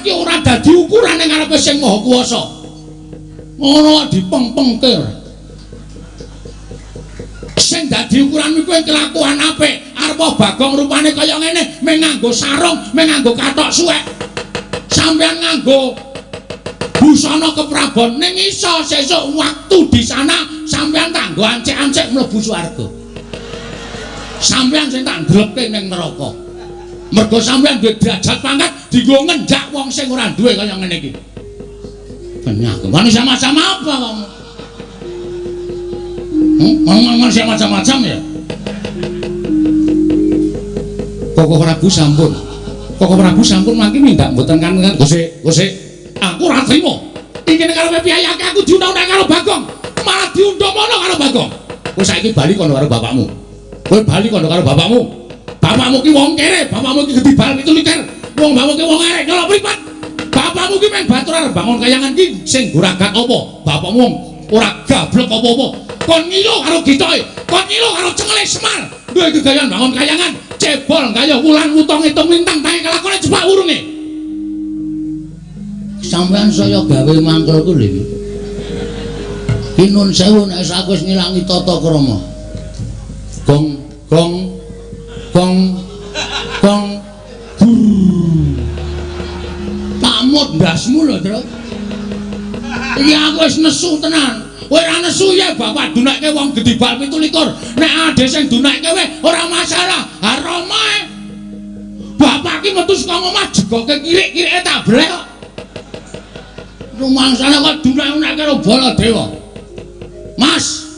ki ora dadi ukuran ning ngarepe Sing Maha Kuwasa. Ngono dipengpengke. Sing dadi ukuran kuwi kelakuan apik. Arep Bagong rupane kaya ngene, mung nganggo sarung, mung nganggo kathok suwek. Sampeyan nganggo busana keprabon ning iso sesuk waktu di sana sampeyan tak nggo ancik-ancik mlebu swarga. Sampeyan sing tak ndlepke ning neraka. Mergo sampeyan duwe derajat pangkat dienggo ngenjak wong sing ora duwe kaya ngene iki. Penyakit. Manusia macam apa kamu? Manusia macam-macam ya. Koko Prabu sampun. Koko Prabu sampun mangke mindak mboten kan gosek, gosek. Aku ora trimo. Iki nek karepe piyayake aku diundang-undang karo Bagong. Malah diundang mono karo Bagong. Kowe saiki bali kono karo bapakmu. Kowe bali kono karo bapakmu. Bapakmu ki wong kere, bapakmu ki gedhi bal 27. Wong bapakmu ki wong arek nyolok mripat. Bapakmu ki meng batur arep bangun kayangan ki sing goragat apa? Bapakmu wong ora gablek apa-apa. Kon ngilo karo gitoke, kon ngilo karo cengele Semar. Duwe gegayan bangun kayangan, cebol gaya wulan wutong ngitung lintang tangi kelakone jepak wurunge. Sampeyan saya gawe mangkel ku lho iki. Ki nun sewu nek aku wis ngilangi tata krama. Gong gong gong gong gur. Tamut ndasmu lho, Tru. Iki aku wis nesu tenan. Kowe ora nesu ya bapak dunekke wong gedhi bal 27. Nek ade sing dunekke kowe ora masalah. Ha Rama. Bapak ki metu saka omah jegoke kirik-kirike tak blek kok. Rumangsane kok dunek-dunekke karo Baladewa. Mas.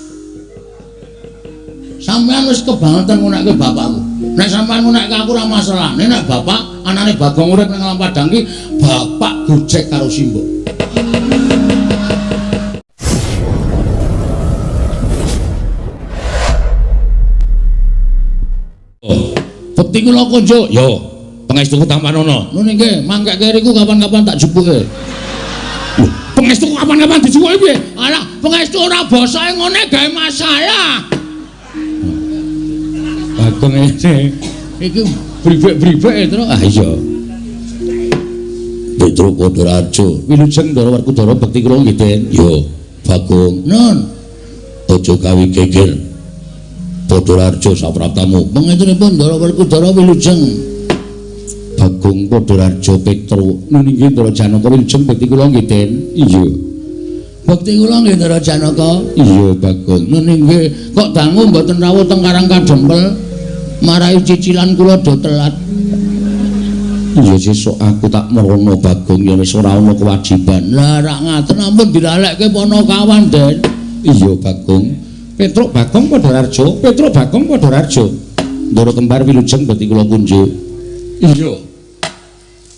Sampeyan wis kebangetan ngunekke bapakku. Nek sampeyan ngunekke aku ora masalah. Nek bapak anane Bagong urip ning alam padang ki bapak gojek karo simbok. Bekti kula konjo, yo pangestuku tampanono. Nun nggih, mangkeke riku kapan-kapan tak jupuke. Lho, pangestuku kapan-kapan dijupuke piye? Alah, pangestu ora basae ngene gawe masalah. Bagong ngene. Iki bribek-bribek Tru. Ah iya. Petruk Kodarajo, wilujeng Ndara Werkudara bekti kula nggih, Den. Yo, Bagong. Nun. Aja gawe geger. Kodarajo sapraptamu. Pangestunipun Ndara Werkudara wilujeng. Bagong Kodarajo Petruk. Nun inggih Ndara Janaka wilujeng bekti kula nggih, Den. Iya. Bekti kula nggih Ndara Janaka. Iya, Bagong. Nun inggih kok dangu mboten rawuh teng Karang Kadempel. Marai cicilan kula do telat. Iya sesuk aku tak merono Bagong ya wis ora ana kewajiban. Lah rak ngaten ampun dilalekke Panakawan, Den. Iya, Bagong. Petruk Bagong Padharjo, Petruk Bagong Padharjo. Ndara kembar wilujeng bekti kula kunjuk. Iya.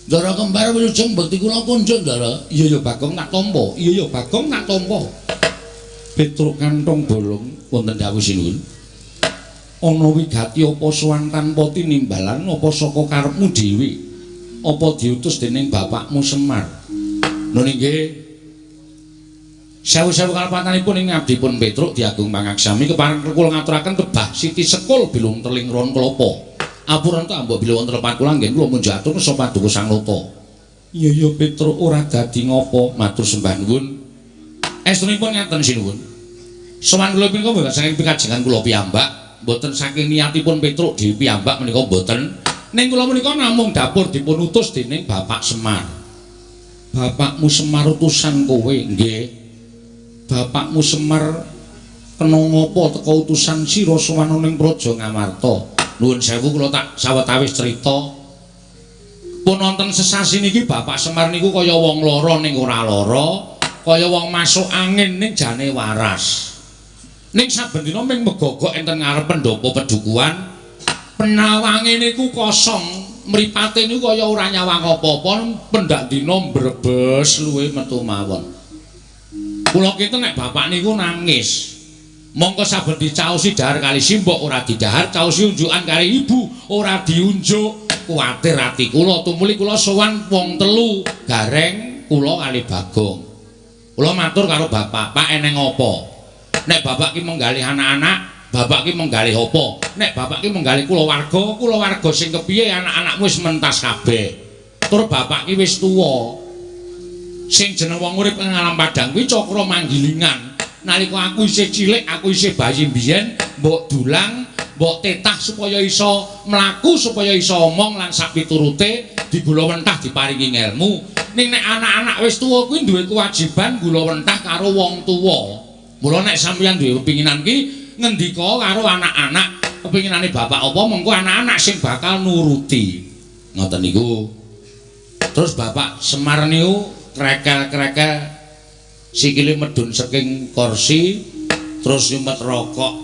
Ndara kembar wilujeng bekti kula kunjuk, Ndara. Iya ya Bagong tak tampa. Iya ya Bagong tak tampa. Petruk kantong bolong wonten dawuh sinuwun. Ana wigati apa sowan tanpa tinimbalan apa saka karepmu dhewe? Apa diutus dening bapakmu Semar? Nun inggih. Sewu-sewu kalepatanipun ing abdipun Petruk diagung pangaksami kepareng kula ngaturaken kebah siti sekul bilung teling ron klapa. Apuranta mbok bilih wonten lepat kula nggih kula munjuk atur kersa paduka Sang Nata. Iya ya Petruk ora dadi ngopo matur sembah nuwun. Estunipun ngaten sinuwun. Sowan kula punika mboten saking pikajengan kula piyambak, mboten saking niatipun Petruk dhewe piyambak menika mboten. Ning kula menika namung dapur dipun utus dening Bapak Semar. Bapakmu Semar utusan kowe nggih. Bapakmu Semar kena ngapa teka utusan sira sowan ning Praja Ngamarta. Nuwun sewu kula tak sawetawis crita. Pun wonten sesasi niki Bapak Semar niku kaya wong lara ning ora lara, kaya wong masuk angin ning jane waras. Ning saben dina ming megogok enten ngarep pendopo pedukuhan. Penawange niku kosong, mripate niku kaya ora nyawang apa-apa, pendak dina mbrebes luwe metu mawon. Kula kinten nek bapak niku nangis. Mongko saben dicaosi dahar kali simbok ora didahar, caosi unjukan kali ibu ora diunjuk. Kuwatir ati kula tumuli kula sowan wong telu, Gareng, kula kali Bagong. Kula matur karo bapak, "Pak eneng apa?" Nek bapak ki menggalih anak-anak, bapak ki menggalih apa? Nek bapak ki menggalih kulawarga, kulawarga sing kepiye anak-anakmu wis mentas kabeh. Tur bapak ki wis tuwa. Sing jeneng wong urip ing alam padang kuwi cakra manggilingan. Nalika aku isih cilik, aku isih bayi mbiyen, mbok dulang, mbok tetah supaya iso mlaku, supaya iso omong lan sak piturute digula wentah diparingi ngelmu. Ning nek anak-anak wis tuwa kuwi duwe kewajiban gula wentah karo wong tuwa. Mula nek sampeyan duwe kepinginan ki ngendika karo anak-anak, kepinginane bapak apa mengko anak-anak sing bakal nuruti. Ngoten niku. Terus Bapak Semar niku krekel-krekel sikile medhun saking kursi terus nyumet rokok.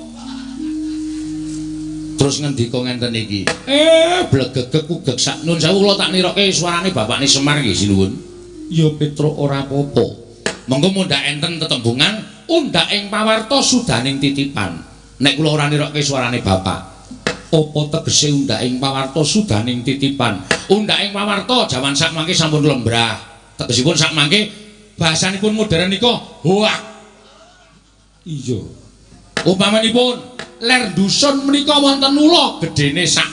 Terus ngendika ngenten iki. Blegegeg ugeg sak nun sewu kula tak niroke suarane bapakne Semar nggih sinuwun. Ya Petruk ora apa-apa. Monggo mundhak enten tetembungan undhak ing pawarta sudaning titipan. Nek kula ora niroke suarane bapak. Apa tegese undhak ing pawarta sudaning titipan? Undhak ing pawarta jaman sakmangke sampun lembrah. Tegesipun sakmangke bahasanipun modern nika hoak. Iya. Upamanipun ler dusun menika wonten ula gedene sak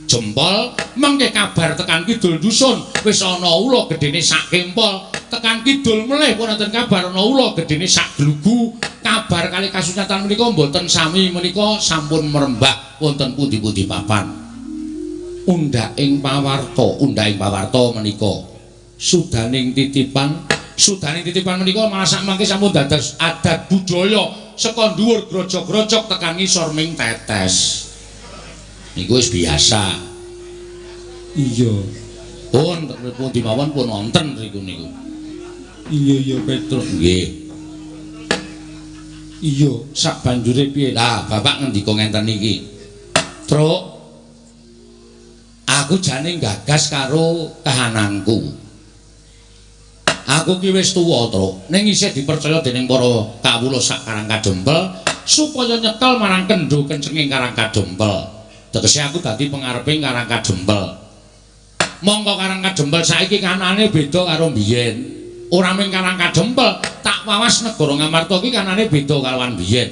jempol, mengke kabar tekan kidul dusun wis ana ula gedene sak kempol, tekan kidul melih pun wonten kabar ana ula gedene sak glugu. Kabar kali kasunyatan menika mboten sami menika sampun merembah wonten pundi-pundi papan. Undhak ing pawarta, undhak ing pawarta menika sudaning titipan, sudaning titipan menika malah sakmangke sampun dados adat budaya saka dhuwur grojog-grojog tekan ngisor ming tetes. Niku wis biasa. Iya. Pun pundi mawon pun wonten riku niku. Iya iya Petruk. Nggih. Iya, sak banjure piye? Lah, bapak ngendika ngenten iki. Truk, aku jane gagas karo kahananku. Aku ki wis tuwa, Truk. Ning isih dipercaya dening para kawula sak Karang Kadempel supaya nyekel marang kendho kencenging Karang Kadempel. Tegese aku dadi pengareping Karang Kadempel. Mongko Karang Kadempel saiki kanane beda karo mbiyen. Ora mung Karang Kadempel, tak wawas negara Ngamarta ki kanane beda kalawan biyen.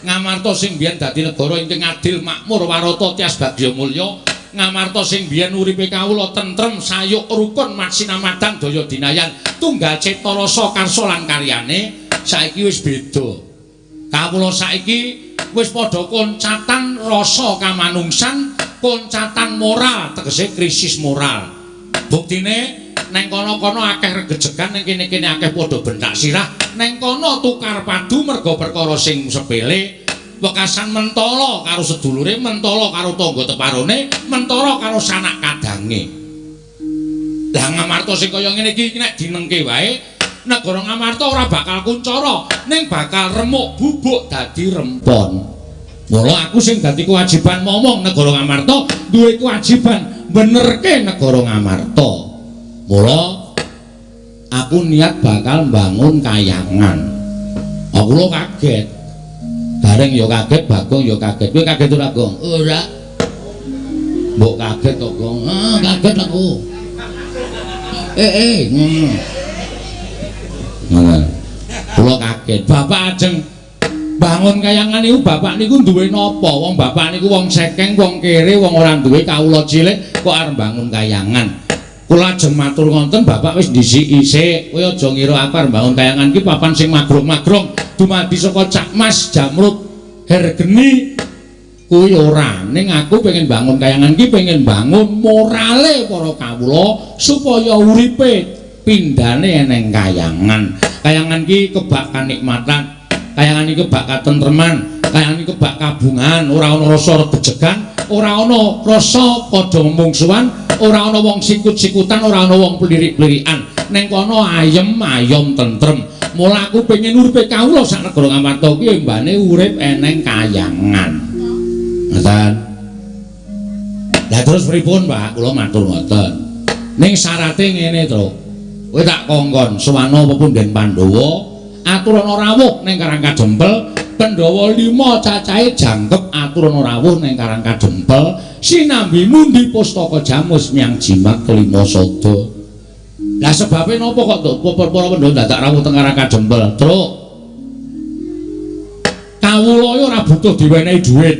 Ngamarta sing biyen dadi negara ingkang adil, makmur, warata, tias bagya mulya. Ngamarta sing biyen uripe kawula tentrem, sayuk, rukun, masinamadan, daya dinayan, tunggal cipta rasa karsa lan karyane saiki wis beda. Kawula saiki wis padha koncatan rasa kamanungsan, koncatan moral, tegese krisis moral. Buktine neng kono-kono akeh regejegan, neng kene-kene akeh padha bentak sirah, neng kono tukar padu merga perkara sing sepele, wekasan mentala karo sedulure, mentala karo tangga teparone, mentala karo sanak kadange. Lah Ngamarta sing kaya ngene iki nek dinengke wae, negara Ngamarta ora bakal kuncara, ning bakal remuk bubuk dadi rempon. Mula aku sing dadi kewajiban momong negara Ngamarta duwe kewajiban benerke negara Ngamarta. Mula aku niat bakal mbangun kayangan. Aku lho kaget. Bareng ya kaget, Bagong ya kaget. Kowe kaget ora, Gong? Ora. Mbok kaget to, Gong? Ah, kaget aku. Ngono. Ngono. Kula kaget. Bapak ajeng bangun kayangan niku bapak niku duwe napa? Wong bapak niku wong sekeng, wong kere, wong ora duwe kawula cilik kok arep bangun kayangan. Kula ajeng matur ngonten bapak wis ndhisiki sik. Kowe aja ngira aku arep bangun kayangan iki papan sing magrong-magrong dumadi saka Cak Mas, Jamrut, Hergeni kuwi ora. Ning aku pengen bangun kayangan iki pengen bangun morale para kawula supaya uripe pindhane eneng kayangan. Kayangan iki kebak kanikmatan, kayangan iki kebak katentreman, kayangan iki kebak kabungan, ora ana rasa regejegan, ora ana rasa padha mungsuhan, ora ana wong sikut-sikutan, ora ana wong plirik-plirikan. Neng kono ayem ayom tentrem. Mula aku pengen uripe kawula sak negara Ngamarta kuwi embane urip eneng kayangan. Ngoten. Lah terus pripun, Pak? Kula matur ngoten. Ning syarate ngene, Truk. Kowe tak kongkon sowana pepunden Pandhawa, aturana rawuh ning Karang Kadempel, Pandhawa 5 cacahe jangkep aturana rawuh ning Karang Kadempel, sinambi mundi pustaka jamus miang jimat kelima sada. Lah sebabe napa kok para Pandhawa dadak rawuh teng Karang Kadempel, Truk? Kawula iki ora butuh diwenehi dhuwit.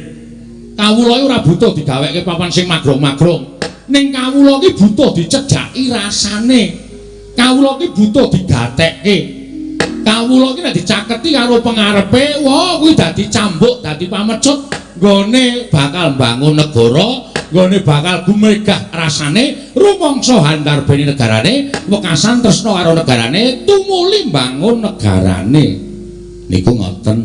Kawula iki ora butuh digaweke papan sing magrong-magrong. Ning kawula ki butuh dicedhaki rasane. Kawula ki butuh digatekke. Kawula ki nek dicaketi karo pengarepe, wah kuwi dadi cambuk, dadi pamecut nggone bakal mbangun negara, nggone bakal gumregah rasane, rumangsa handarbeni negarane, wekasan tresna karo negarane, tumuli mbangun negarane. Niku ngoten.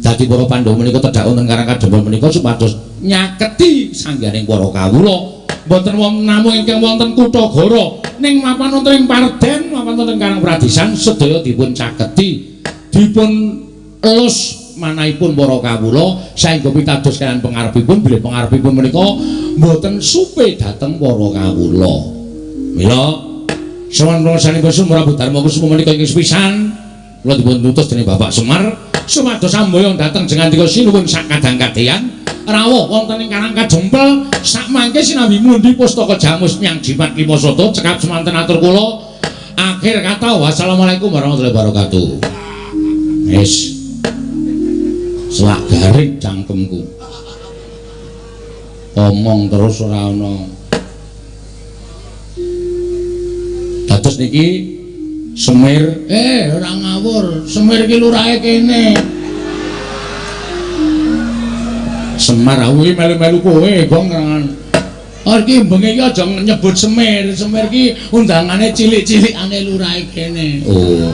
Dadi para Pandhawa menika tedhak wonten Karang Kadempel menika supados nyaketi sangganing para kawula. Mboten wonten namung ingkang wonten Kutagara, ning mapan wonten ing Parden, mapan wonten Karang Pradisan sedaya dipun caketi, dipun elus manahipun para kawula saengga pitados kaliyan pangarepipun bilih pangarepipun menika mboten supe dhateng para kawula. Mila sowan kula Prabu Darma Kusuma menika ingkang sepisan kula dipun utus dening Bapak Semar supados samboyong dhateng jengandika sinuwun sak kadang-kadheyan rawuh wonten ing Karang Kadempel sakmangke sinambi mundi pustaka jamus nyang jimat lima sada cekap semanten atur kula. Akhir kata wassalamualaikum warahmatullahi wabarakatuh. Wis selak garing cangkemku omong terus ora ana. Dados niki Semir, ora ngawur, Semir ki lurahe kene. Semar aku iki melu-melu kowe, Gong. Oh iki bengi iki aja nyebut Semir, Semir ki undangane cilik-cilikane lurahe kene. Oh.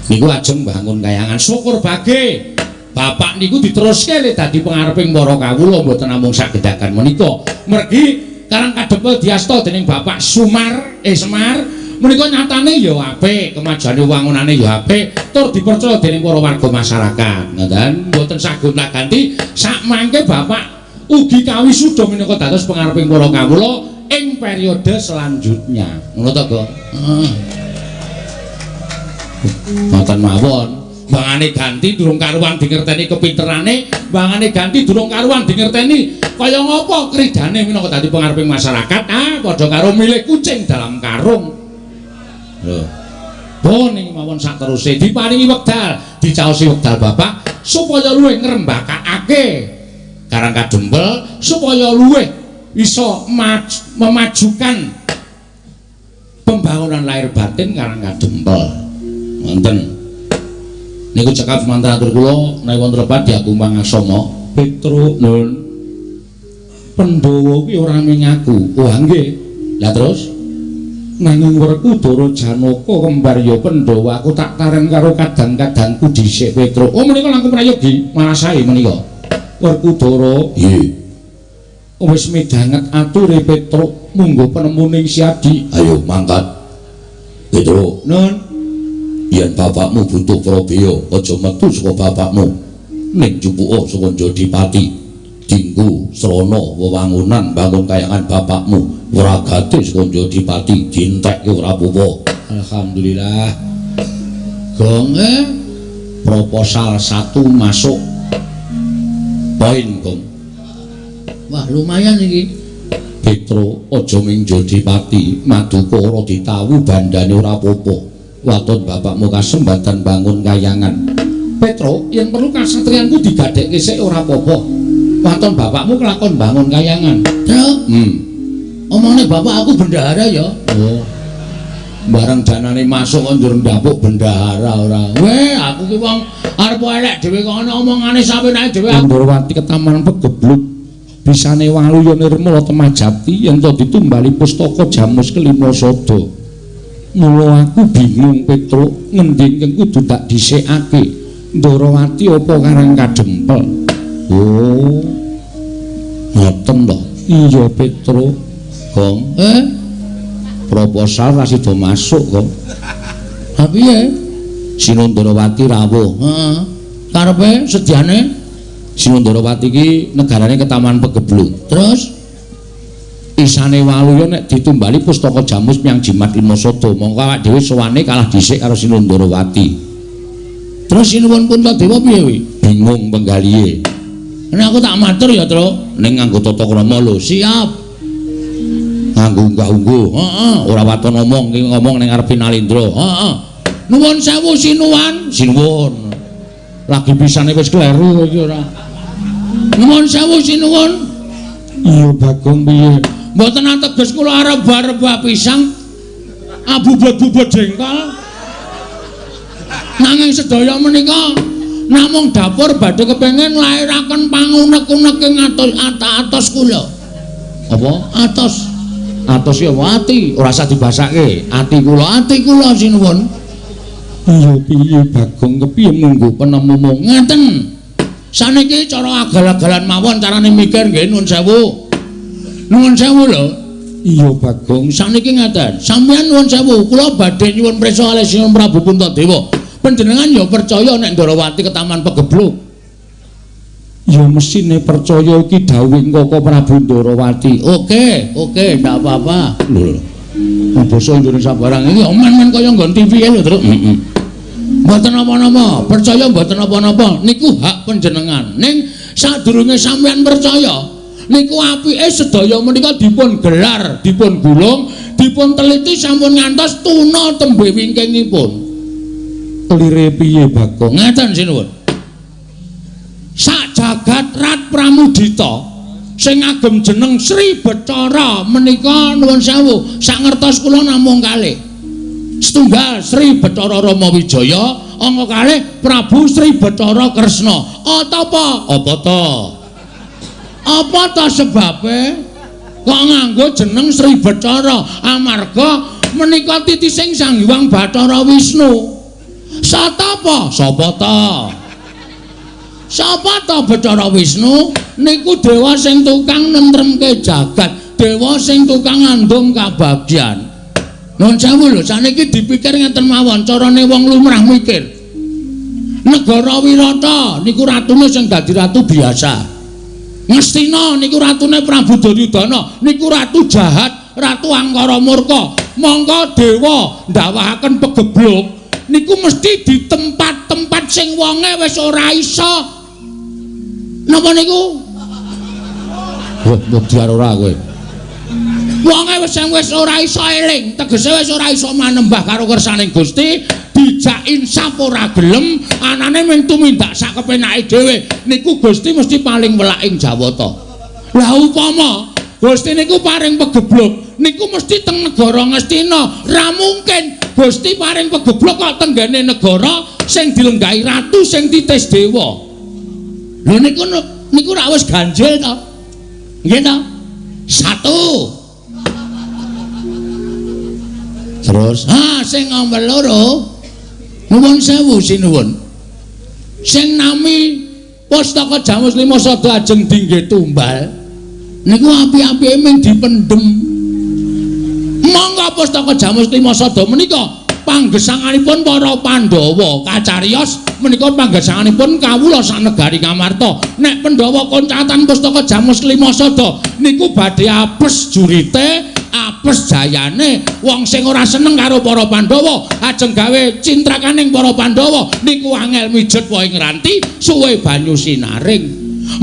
Niku ajeng bangun kayangan syukur bage. Bapak niku diteruske le dadi pengareping para kawula mboten namung sagedagan menika. Mergi Karang Kadempel diasta dening Bapak Sumar, Semar menika nyatane ya apik, kemajuane wangunane ya apik, tur dipercaya dening para warga masyarakat. Ngoten, mboten sagonta-ganti sakmangke Bapak ugi kawisuda minangka dados pengareping para kawula ing periode selanjutnya. Ngono to, Gong? Heeh. Ngoten mawon. Bangane ganti durung karuan dingerteni kepinterane, bangane ganti durung karuan dingerteni kaya ngapa kridane minangka dadi pengareping masyarakat, ah padha karo milih kucing dalam karung. Lho. Bon ing mawon sateruse diparingi wekdal, dicaosi wekdal Bapak supaya luwih ngrembakakake Karang Kadempel, supaya luwih iso memajukan pembangunan lahir batin Karang Kadempel. Wonten. Niku cekap semanten atur kula menawi wonten lepat diagung pangasama Petruk nun. Pandhawa kuwi ora mung aku. Wah nggih. Lah terus nanging Werkudara Janaka kembar ya Pandhawa aku tak taren karo kadang-kadangku dhisik Petruk. Oh menika langkung prayogi malah sae menika. Werkudara nggih. Wis midhanget ature Petruk munggo penemuning Siadi. Ayo mangkat. Petruk nun. Yen bapakmu butuh prabeya aja metu saka bapakmu. Ning jupuka saka Jodipati. Dinggo srana wewangunan bangun kayangan bapakmu. Wragate saka Jodipati dientekke ora apa-apa. Alhamdulillah. Gong proposal 1 masuk. Poin, Gong. Wah, lumayan iki. Petro aja ming Jodipati, maduka ora ditawu bandane ora apa-apa. Waton bapakmu kasembatan bangun kayangan. Petro, yen perlu kasatriyanku digadhekke sik ora apa-apa. Waton bapakmu kelakon bangun kayangan. Truk. Omongne bapak aku bendahara ya. Oh. Bareng danane masuk kok njur ndapuk bendahara ora. Weh, aku ki wong arep elek dhewe kok ana omongane sapenake dhewe. Ndorowati ketaman pegebluk. Bisane waluya nirmala temajati yen to ditumbali pustaka jamus kelima sada. Mula aku bingung Petruk ngendi ingkang kudu tak dhisikake. Ndorowati apa Karang Kadempel? Oh. Ngoten to. Iya Petruk. Gong. Proposal ra sida masuk, Gong. Ha piye? Sinundarawati rawuh. Heeh. Karepe sediane Sinundarawati iki negarane ketaman Pegeblung. Terus isane waluya nek ditumbali pustaka jamus nyang jimat lima sada, mongko awak dhewe sowane kalah dhisik karo Sinundarawati. Terus sinuwun Puntadewa piye kuwi? Bingung penggalihe. Nek aku tak matur ya, Truk, ning nganggo tata krama lho. Siap. Nganggo unggah-ungguh. Heeh, ora waton ngomong, iki ngomong ning ngarepe Nalendra. Heeh. Nuwun sewu sinuwan. Sinuwun. Lagi pisane wis kleru iki ora. Nuwun sewu sinuwun. Iya Bagong piye? Mboten ateges kula arep rebah pisang, abubut-bubut jengkol. Nanging sedaya menika namung dapur badhe kepengin nglairaken pangunek-unek ing atos kula. Apa? Atos. Atos ya ati, ora usah dibasake. Ati kula sinuwun. Iya piye Bagong, kepiye munggo penemumu? Ngeten. Saniki cara agal-agalan mawon carane mikir nggih nuwun sewu. Nuwun sewu lho. Iya Bagong, saniki ngeten. Sampeyan nuwun sewu, kula badhe nyuwun prisa kalih Sinuwun Prabu Puntadewa. Panjenengan ya percaya nek Ndorowati ketaman pegebluk? Ya mesine percaya iki dawuhing Koko Prabu Ndorowati. Oke, oke, ndak apa-apa. Lho. Basa Indonesia barang iki men-men kaya nggon TV lho, Truk. Heeh. Mboten napa-napa, percaya mboten napa-napa, niku hak panjenengan. Ning sadurunge sampeyan percaya, niku apike sedaya menika dipun gelar, dipun gulung, dipun teliti sampun ngantos tuna tembe wingkingipun. Kelire piye Bagong? Ngeten sinuwun. Sak jagat Rat Pramudita sing ngagem jeneng Sri Bathara menika nuwun sewu, sak ngertos kula namung kalih. Setunggal Sri Bathara Rama Wijaya, angka kalih Prabu Sri Bathara Kresna. Apa? Apa ta? Apa ta sebabe kok nganggo jeneng Sri Bathara? Amarga menika titising Sang Hyang Bathara Wisnu. Satapa? Sapa ta? Sapa ta Bathara Wisnu? Niku dewa sing tukang nentremke jagat, dewa sing tukang ngandung kabagyan. Nuwun sewu lho, saniki dipikir ngeten mawon, carane wong lumrah mikir. Negara Wirata niku ratune sing dadi ratu biasa. Ngastina niku ratune Prabu Duryudana, niku ratu jahat, ratu angkara murka. Mongko dewa ndawahaken pegebluk niku mesti di tempat-tempat sing wonge wis ora iso. Napa niku? Wah, mbudyar ora kowe. Wonge wis ora iso eling, tegese wis ora iso manembah karo kersaning Gusti, dijak insaf ora gelem, anane mung tumindak sak kepenake dhewe. Niku Gusti mesti paling welak ing Jawata. Lah upama Gusti niku paring pegebluk, niku mesti teng negara Ngastina. Ra mungkin Gusti paring pegebluk kok tenggene negara sing dilenggahi ratu sing titis dewa. Lho niku niku rak wis ganjil to. Nggih to? Satu. Terus, ha sing nomor loro nuwun sewu sinuwun. Sing nami Pustaka Jamus Lima Sada ajeng dingge tumbal niku api-apike ming dipendhem. Monggo Pustaka Jamus Lima Sada menika panggesanganipun para Pandhawa kacariyos menika panggesanganipun kawula sanegari Ngamarta. Nek Pandhawa koncatan Pustaka Jamus Lima Sada niku badhe apes jurite, apes jayane. Wong sing ora seneng karo para Pandhawa ajeng gawe cintrakaning para Pandhawa niku angel mijet wae ngranti suwe banyu sinaring.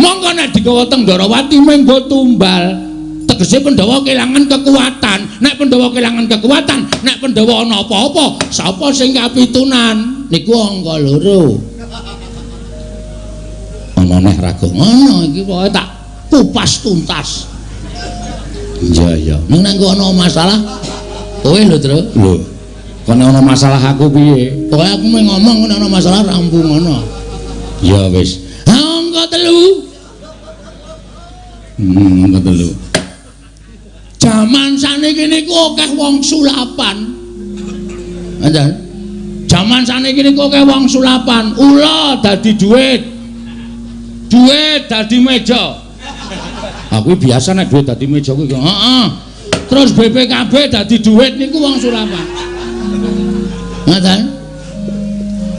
Monggo nek digawa teng Ndorowati menggo tumbal, tegese Pandhawa kelangan kekuatan. Nek Pandhawa kelangan kekuatan, nek Pandhawa ana apa-apa, sapa sing kapitunan? Niku angka loro. Ana neh raga ngono iki pokoke tak kupas tuntas. Iya iya. Ning nek ana masalah kowe lho, Tru. Lho. Kok nek ana masalah aku piye? Pokoke aku mung ngomong nek ana masalah rampung ngono. Ya wis. Ha angka telu. Angka telu. Jaman saniki niku akeh wong sulapan. Ngoten. Jaman saniki niku akeh wong sulapan. Ula dadi duit. Duit dadi meja. Aku biasa nek duit dadi meja kuwi. Heeh. Terus BPKB dadi duit niku wong sulapan. Ngoten.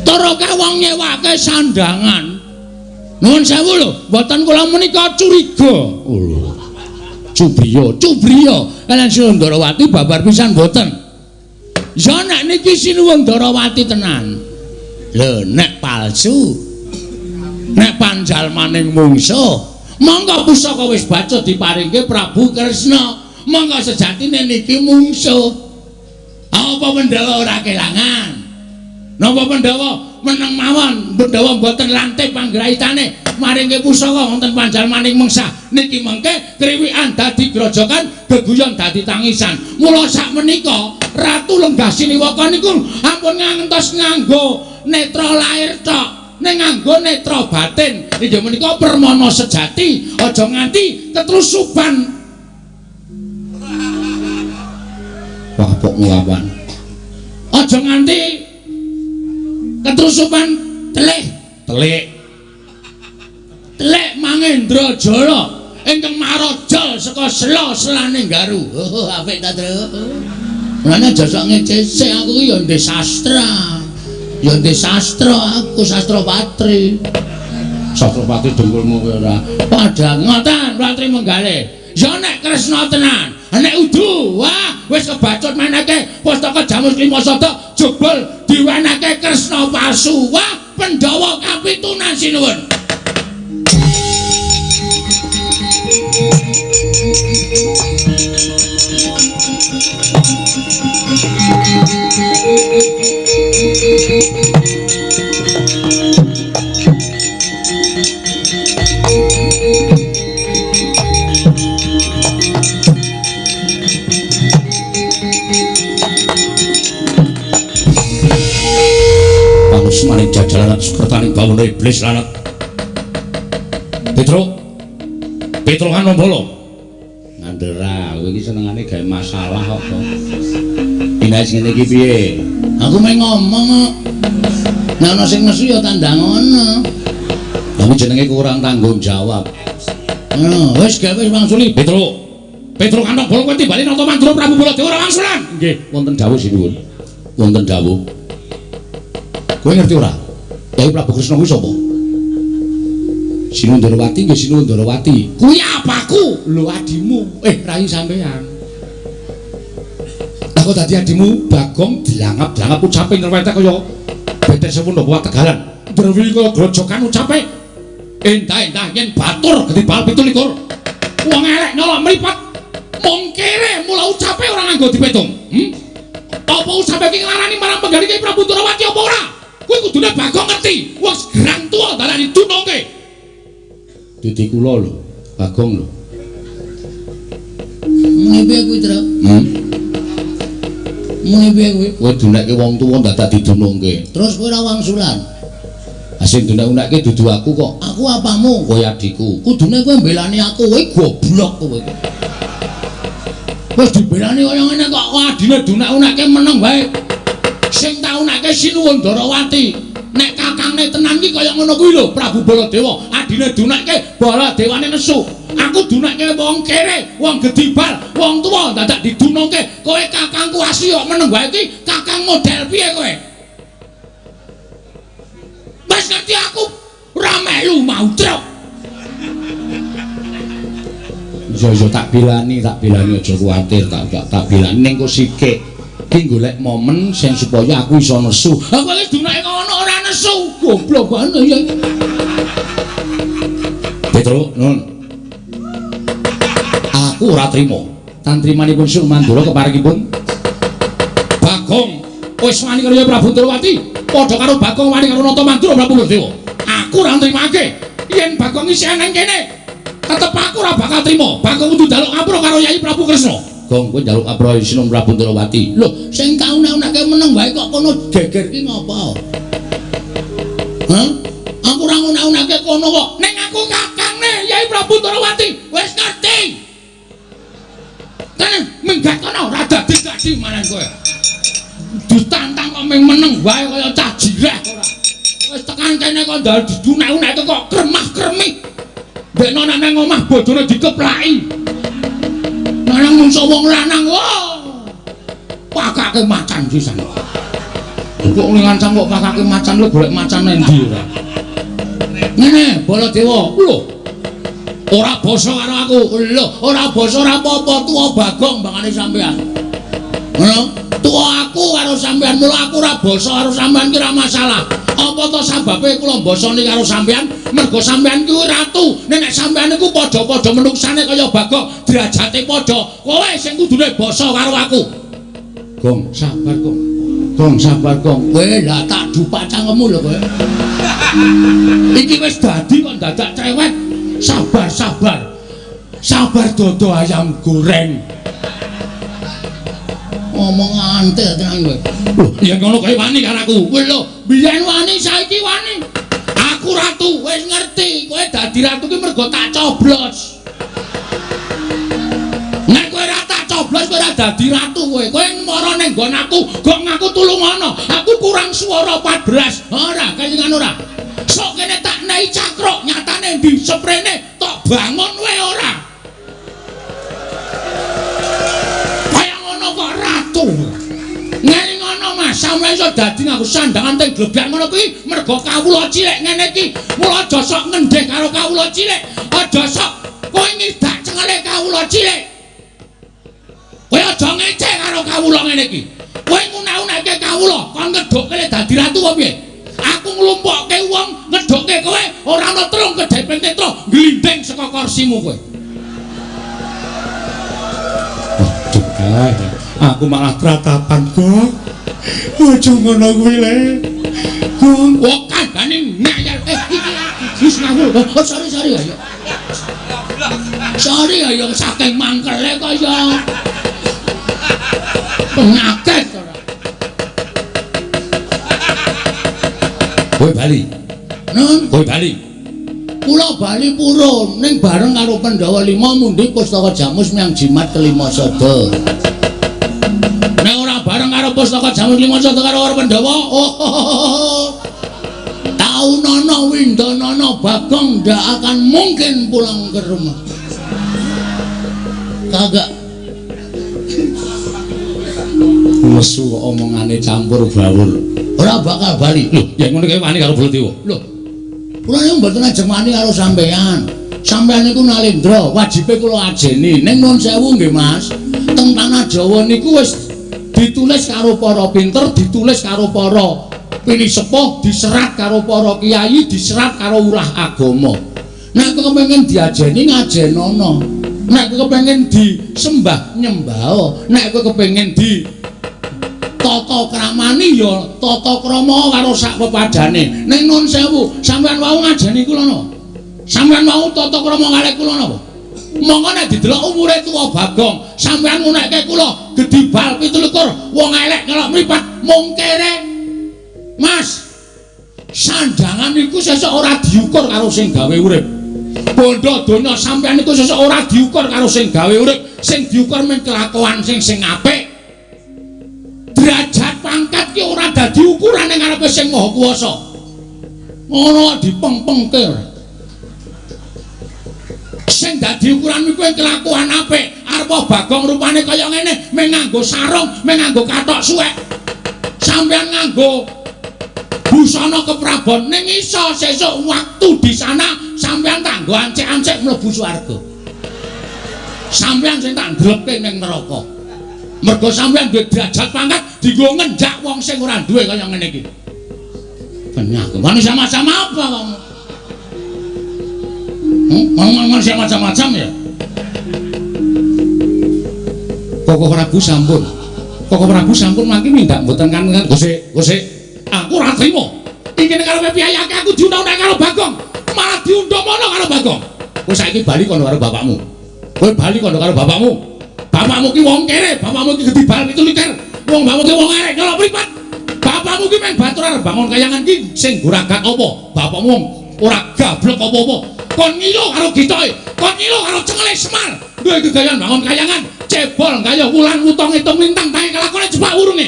Tur akeh wong nyewake sandangan. Nuwun sewu lho, mboten kula menika curiga. Lho. Cubriya, cubriya. Kaliyan Sinuwun Ndorowati babar pisan mboten. Ya nek niki Sinuwun Ndorowati tenan. Lho nek palsu. Nek panjalmaning mungsuh, monggo pusaka wis baca diparingke Prabu Kresna. Monggo sejatine niki mungsuh. Apa Pandhawa ora kelangan? Napa Pandhawa meneng mawon, Pandhawa mboten lantip panggraitane. Maringke pusaka wonten panjalmaning mengsa. Niki mengke kriwikan dadi grojokan, geguyon dadi tangisan. Mula sakmenika Ratu Lenggah Siniwaka niku ampun ngantos nganggo netra lair tok, ning nganggo netra batin. Inggih menika permana sejati, aja nganti ketrusuban. Wah, kok nglawan. Aja nganti ketrusuban telih, telik. Telik Mangendra Jala ingkang maraja saka sela-selane Garu. Oh, apik ta, Tru? Mulane aja sok ngecese aku ki ya ndek sastra. Ya ndek sastra aku, sastra patri. Sastra patri dengkulmu kowe ora. Padha ngoten Ratri Menggale. Ya nek Kresna tenan, nek udu, wah wis kebacut meneke pustaka Jamus Lima Sada jebul diwenehke Kresna palsu. Wah, Pandhawa kapitunan sinuwun. Maning jajalan sukertaning bawana iblis lanat. Petruk, Petruk Hanombala. Ngandera, kowe iki senengane gawe masalah kok to. Dinaes ngene iki piye? Aku meh ngomong kok. Nek ana sing nesu ya tandang ngono. Lah jenenge kurang tanggung jawab. Ngono, wis gawe wis wangsuli Petruk. Petruk Hanombala kowe timbali nata Mandura Prabu Baladewa ora wangsulan. Nggih, wonten dawuh sinuwun. Wonten dawuh. Kowe ngerti ora? Yai Prabu Kresna kuwi sapa? Sinuwun Ndarawati nggih Sinuwun Ndarawati. Kuwi apaku? Lho adimu. Rai sampean. Lah kok dadi adimu Bagong dilangap-dilangap ucape nyrwetek kaya betes sewu kuwat Tegalan. Ndrewi kaya grojokan ucape. Endah-endah yen batur gedhi bal 27. Wong elek nyolok mripat. Mung kere mula ucape ora nganggo dipetung. Apa ucape iki nglarani marang penggali Kyai Prabu Ndarawati apa ora? Kuwi kudune Bagong ngerti. Wong gerang tuwa dalane dunungke. Didi kula lho, Bagong lho. Muni piye kuwi, Tru? Muni piye kuwi? Kowe dunekke wong tuwa dadak didunungke. Terus kowe ora wangsulan. Ha sing dunek-unekke dudu aku kok. Aku apamu? Kowe adikku. Kudune kowe mbelani aku, kowe goblok kowe. Wis dibelani kaya ngene kok adine dunek-unekke meneng wae. Sing taunake Sinuwun Ndarawati. Nek kakangne tenan ki kaya ngono kuwi lho, Prabu Baladewa. Adine dunekke, Baladewane nesu. Aku dunekke wong kere, wong gedibal, wong tuwa dadak didunungke. Kowe kakangku asli kok meneng wae iki, kakang model piye kowe? Wis ngerti aku ora melu mau truk. Iya tak bilani aja kuwatir, tak bilani ning kok sikik. Ki golek momen sing supaya aku iso nesu. Ha kowe wis dunake ngono ora nesu. Goblok banget ya. Petruk, nun. Aku ora trima. Tantrimanipun Sun Mandura keparengipun Bagong wis wani karo Prabu Ndarawati, padha karo Bagong wani karo Nata Mandura Prabu Baladewa. Aku ora nrimake. Yen Bagong isih nang kene, tetep aku ora bakal trima. Bagong kudu njaluk ngapura karo Yai Prabu Kresna. Gong kowe njaluk ngapura Sinuwun Prabu Ndarawati. Lho, sing tak unek-uneke meneng wae kok kono geger ki ngopo? Hah? Aku ora unek-uneke kono kok. Ning aku kakangne Yai Prabu Ndarawati. Wis ngerti. Kene minggat kono ora dadi-dadi maran kowe. Ditantang kok ming meneng wae kaya cah jireh ora. Wis tekan kene kok ndal diunek-uneke kok kremah-kremih. Mbekno nek nang omah bojone dikeplaki. Lanang mungso wong lanang, wah. Pakake macan sisan. Kok ngancam kok pakake macan lho golek macan endi ora? Ngene, Baladewa. Lho. Ora basa karo aku. Lho, ora basa ora apa-apa, tuwa Bagong mbangane sampean. Ngono? Tuwa aku karo sampean, mula aku ora basa karo sampean ki ora masalah. Apa to sababe kula mbasani karo sampean? Mergo sampean kuwi ratu. Nek sampean niku padha-padha menuksane kaya Bagong, derajate padha. Kowe sing kudune basa karo aku. Gong, sabar, Gong. Gong sabar gong. Kowe lah tak dupak cangkemmu lho kowe. Iki wis dadi kok dadak cerewet. Sabar sabar. Sabar dodo ayam goreng. Ngomong antel tenan kowe. Lho, yen ngono kowe wani karo aku. Kowe lho, biyen wani saiki wani. Aku ratu, wis ngerti. Kowe dadi ratu ki mergo tak coblos. Nek kowe ora tak coblos kowe ora dadi ratu kowe. Kowe mara ning nggon aku, gong aku tulungono. Aku kurang swara 14. Ora, kelingan ora. Sok kene tak nei cakruk, nyatane ndi seprene tok bangun wae ora. Kaya ngono kok ratu. Ngene ngono Mas, sampe iso dadi nganggo sandangan teng glebyang ngono kuwi mergo kawula cilik ngene iki. Mula aja sok ngendheh karo kawula cilik. Aja sok kowe ngidak cengele kawula cilik. Kowe aja ngece karo kawula ngene iki. Kowe ngunak-unakke kawula, kon ngedhukke dadi ratu apa piye? Aku nglumpukke wong ngedhukke kowe ora ana terung kedheping netra glinding saka kursimu kowe. Waduh, kae. Aku malah tratapan, Gong. Aja ngono kuwi le. Gong, kok kandhane ngayal. Iki wis ngawur. Oh, sorry sorry ayo. Sorry ayo saking mangkele kaya penyakit ora. Kowe bali. Nun, kowe bali. Kula bali purun ning bareng karo Pandhawa 5 mundhi pustaka Jamus menyang jimat kelima sada. Nek ora bareng karo pustaka Jamus 5 sada karo Pandhawa, oh. Taunono Windonono Bagong ndak akan mungkin pulang ke rumah. Kagak. Nesu omongane campur bawur. Ora bakal bali. Lho, yen ngono kae wani karo Baladewa. Lho. Kula niku mboten ajeng wani karo sampean. Sampean niku Nalendra, wajibe kula ajeni. Ning nuwun sewu nggih, Mas. Teng tanah Jawa niku wis ditulis karo para pinter, ditulis karo para pinisepuh, diserat karo para kiai, diserat karo ulah agama. Nek kepengin diajeni ngajenono. Nek kepengin disembah nyembah. Nek kepengin di tata kramani ya tata krama karo sak pepadane. Ning nuwun sewu, sampean wau ngajeni kula napa? Sampean wau tata krama kalih kula napa? Monggo nek didelok umure tuwa Bagong, sampean ngunekke kula gedhi bal 27, wong elek nyelok mripat mungkere. Mas, sandangan iku sesuk ora diukur karo sing gawe urip. Bondo donya sampean iku sesuk ora diukur karo sing gawe urip, sing diukur mung kelakuan sing apik. Derajat pangkat ki ora dadi ukuran ning ngarepe sing Maha Kuwasa. Ngono dipengpengke ora. Sing dadi ukuran iku kelakuan apik. Arep Bagong rupane kaya ngene, mung nganggo sarung, mung nganggo kathok suwek. Sampeyan nganggo busana keprabon ning iso sesuk waktu di sana sampeyan tak nggo ancik-ancik mlebu swarga. Sampeyan sing tak ndlepke ning neraka. Mergo sampeyan duwe derajat pangkat dienggo ngenjak wong sing ora duwe kaya ngene iki. Penyakit. Manusia macam apa kamu? Manusia macam-macam ya. Koko Prabu sampun. Koko Prabu sampun mangke mindak mboten kan gosek, gosek. Aku ora trimo. Iki nek karepe piyayake aku diundang-undang karo Bagong. Malah diundang mono karo Bagong. Kowe saiki bali kono karo bapakmu. Kowe bali kono karo bapakmu. Bapakmu ki wong kere, bapakmu ki gedhi bal 27. Wong bapakmu ki wong arek nyolok mripat. Bapakmu ki meng batur arep bangun kayangan ki sing goragat apa? Bapakmu ora gablek apa-apa. Kon ngilo karo gitoke, kon ngilo karo cengele Semar. Duwe gegayan bangun kayangan, cebol gaya wulan wutung ngitung lintang tangi kelakone jebak wurunge.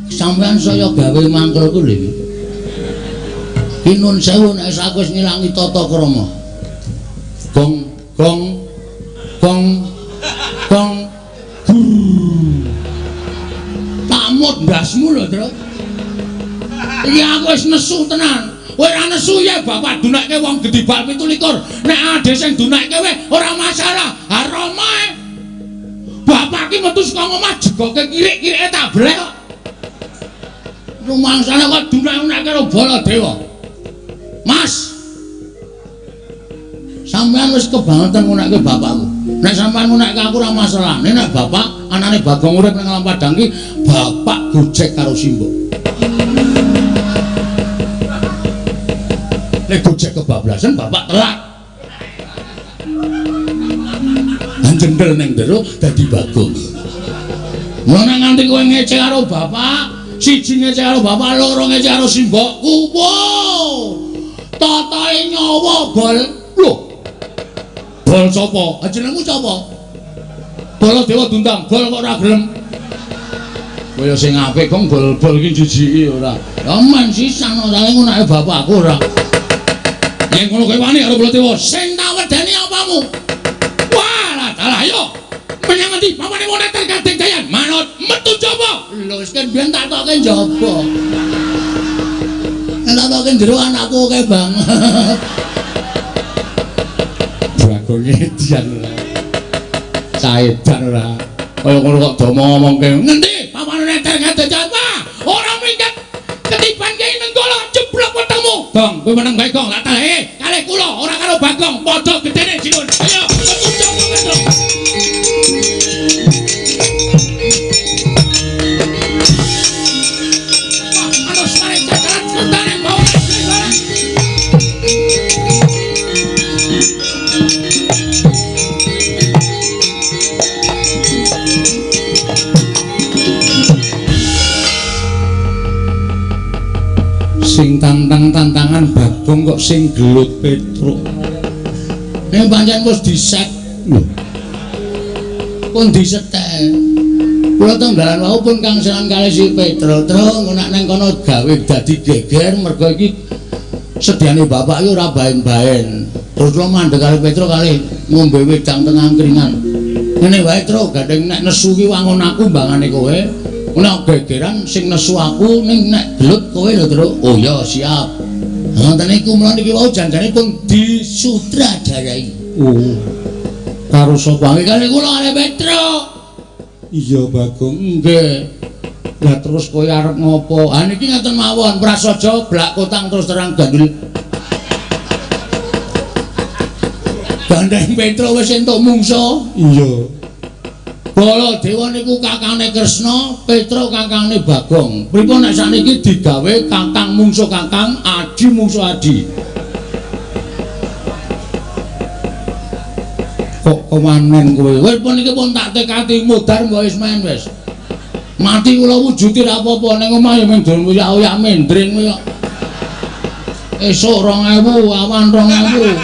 Sampeyan saya gawe mangkel ku lho iki. Ki nun sewu nek aku wis ngilangi tata krama. Gong gong gong gong tak mut ndasmu lho, Tru. Iki aku wis nesu tenan. Kowe ora nesu ya bapak dunekke wong gedhi bal 27. Nek ade sing dunekke kowe ora masalah. Ha Rama e. Bapak ki metu saka omah jegoke kirik-kirike tak blek kok. Rumangsane kok dunek-dunekke karo Baladewa. Mas. Sampeyan wis kebangetan ngunekke bapakku. Nek sampean nek aku ora masalah. Nek bapak anane Bagong urip nang alam padang iki, bapak gojek karo simbok. Nek gojek kebablasan bapak telat. Jendel ning jero dadi Bagong. Mula nek nganti kowe ngece karo bapak, siji ngece karo bapak, loro ngece karo simbokku. Wow. Totoe nyawa bol. Lho. Bol sapa? Jenengmu sapa? Baladewa Dundang, bol kok ora gelem. Kaya sing apik kok bol-bol iki jijiki ora. Ya men sisan ora ngono bapakku ora. Yen ngono kowe wani karo Baladewa, sing tak wedeni apamu? Wah, dalah ayo. Menyang ngendi? Pawane moneter Gading Jayan. Manut metu jaba. Lho, wis kan biyen tak tokke njaba. Nek tak tokke jero anakku akeh banget. Bagong edian ora. Saedan ora. Kaya ngono kok do ngomongke. Ngendi? Pawane moneter Gading Jayan. Wah, ora minggat. Ketiban Kyai Nenggala jeblok wetengmu. Gong, kowe meneng bae, Gong. Tak talehe kalih kula ora karo Bagong. Padha gedene Jinun. Ayo, metu jaba Petruk. Sing tantang-tantangan Bagong kok sing gelut Petruk. Nek pancen wis diset lho. Pun disetel. Kula teng dalan wau pun kangselan kalih si Petruk. Truk ngono nang kono gawe dadi geger mergo iki sediane bapak iki ora baen-baen. Terus kula mandeg kalih Petruk kalih ngombe wedang teng angkringan. Ngene wae Truk, gandeng nek nesu ki wangun aku mbangane kowe. Nek gegeran sing nesu aku ning nek gelut kowe lho Truk. Oh ya siap. Ngoten niku mula niki wau janjane pun disutradarai. Oh. Karo sapa? Kalih kula kalih Petruk. Iya Bagong. Nggih. Lah terus kowe arep ngopo? Ah niki ngaten mawon, prasaja blak kotang terus terang gandul. Gandeng Petruk wis entuk mungsa. Iya. Baladewa niku kakangne Kresna, Petruk kakangne Bagong. Pripun nek sakniki digawe kakang mungsuh kakang, adi mungsuh adi. Kok kewanen kowe? Wis pun iki pun tak tekati mudhar mbok wis men wis. Mati kula wujude ra apa-apa ning omah ya mung dolen oyak-oyak mendring kowe kok. Esuk 2000, awan 2000.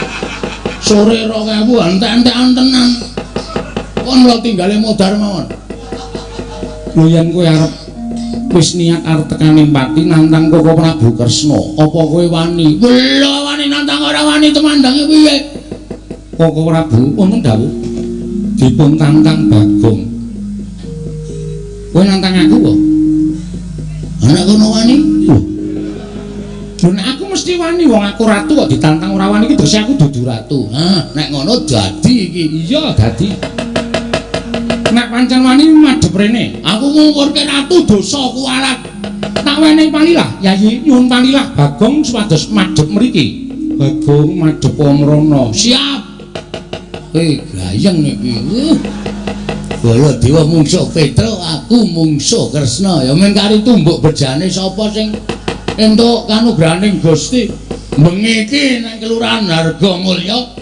Sore 2000, entek-entekan tenan. Kon lho tinggale mudhar mawon. Lho yen kowe arep wis niat arep tekane pati nantang Koko Prabu Kresna, apa kowe wani? Lho wani nantang ora wani temandange piye? Koko Prabu wonten dawuh dipun tantang Bagong. Kowe nantang aku kok? Ana kono wani? Lho. Lho nek aku mesti wani wong aku ratu kok ditantang ora wani iki terus aku dudu ratu. Hah, nek ngono dadi iki. Iya, dadi. Nek pancen wani madhep rene. Aku ngungkurke ratu dosa kuwalat. Tak wenehi palilah, Yayi nyuwun palilah Bagong supados madhep mriki. Bagong madhep mrono. Siap. Gayeng iki. Baladewa mungsuh Petruk, aku mungsuh Kresna. Ya men kari tumbuk bejane sapa sing entuk kanugrahaning Gusti. Bengi iki nang Kelurahan Hargomulya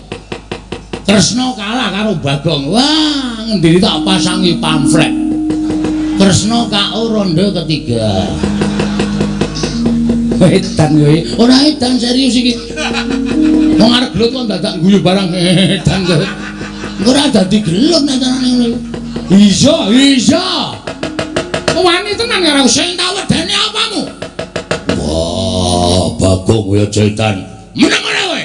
Kresna kalah karo Bagong. Wah, ngendiri tak pasangi pamflet. Kresna KO ronde ketiga. Edan kowe. Ora edan serius iki. Wong arep gelut kok dadak guyu barang edan kowe. Ora dadi gelut nek carane ngono. Iya, iya. Wani tenan karo sing tak wedeni apamu? Wah, Bagong kowe aja edan. Meneng ora kowe?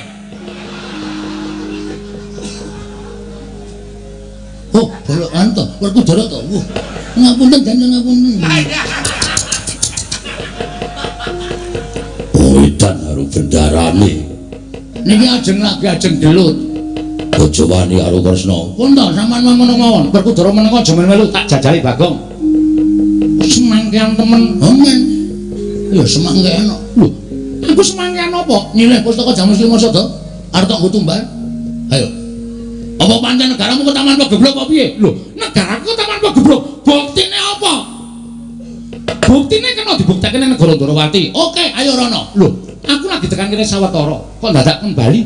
Oh, bolokan to, Werkudara to. Wah, ngapunten dandan ngapunten. Oh, edan karo bendarane. Niki ajeng lagi ajeng gelut. Aja wani karo Kresna. Pun to sampean ngono mawon. Werkudara meneng aja melu tak jajali Bagong. Semangkean temen. Amin. Ya semangkean kok. Lho, aku semangkean apa? Nyileh pustaka Jamus Lima Sada. Arep tak nggo tumbal. Ayo. Apa Apa pancen negaramu ketaman pegeblok apa piye? Lho, negaraku ketaman pegeblok. Buktine apa? Buktine kena dibuktekke ning negara Ndorowati. Oke, ayo rono. Lho, aku lagi tekan kene sawetara, kok dadak kembali?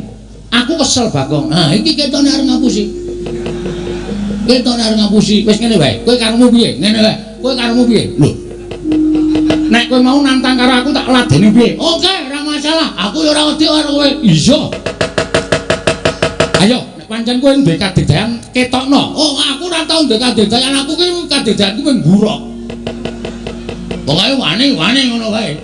Aku kesel Bagong. Nah, iki ketone arep ngapusi. Ketone arep ngapusi. Wis ngene wae. Kowe karepmu piye? Ngene wae. Kowe karepmu piye? Lho. Nek kowe mau nantang karo aku tak ladeni piye? Oke, ora masalah. Aku ya ora wedi karo kowe. Iya. Ayo, nek pancen kowe duwe kadedayan ketokno. Oh, aku ora tau duwe kadedayan. Aku ki kadedayanku mung ngurok. Pokoke wani-wani ngono wae.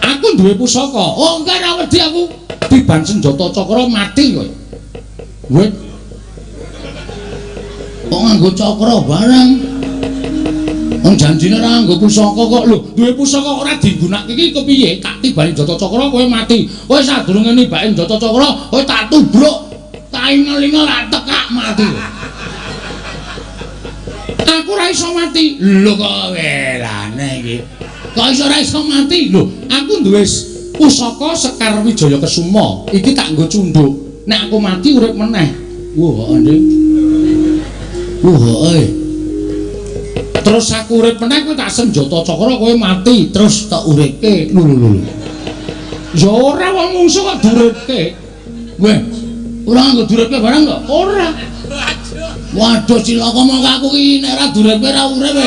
Aku duwe pusaka. Oh, enggak ora wedi aku. Tiban senjata cakra mati kowe. Wit. Kok nganggo cakra barang? Wong janjine ora nganggo pusaka kok. Lho, duwe pusaka ora digunakake iki kepiye? Tak tibani senjata cakra kowe mati. Kowe sadurunge nibake senjata cakra, kowe tak tubruk. Tak ingel-ingel tak tekak mati. Aku ora iso mati. Lho kok welane iki. Kok iso ora iso mati? Lho, aku duwe pusaka Sekar Wijaya Kesuma. Iki tak nggo cunduk. Nek aku mati urip meneh. Wah, heeh. Wah, heeh. Terus aku urip meneh kowe tak senjata cakra kowe mati, terus tak uripke. Lho lho lho. Ya ora wong mungsuh kok diuripke. Weh, ora nganggo diuripke barang kok? Ora. Waduh cilaka mongko aku iki nek ora diuripke ora urip.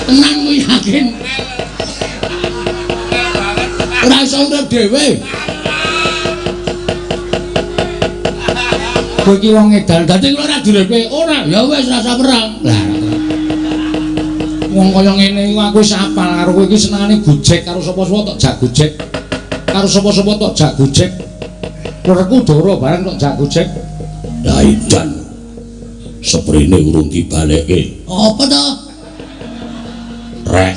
Tenan ku yakin. Ora iso urip dhewe. Kowe iki wong edan, dadi kula ora diuripke. Ora, ya wis rasa perang. Lah, wong kaya ngene iku aku wis apal karo kowe iki senengane gojek karo sapa-sapa tok jak gojek. Karo sapa-sapa tok jak gojek. Werku dara bareng tok jak gojek. Lah edan. Seprene urung dibalekke. Apa to? Rek.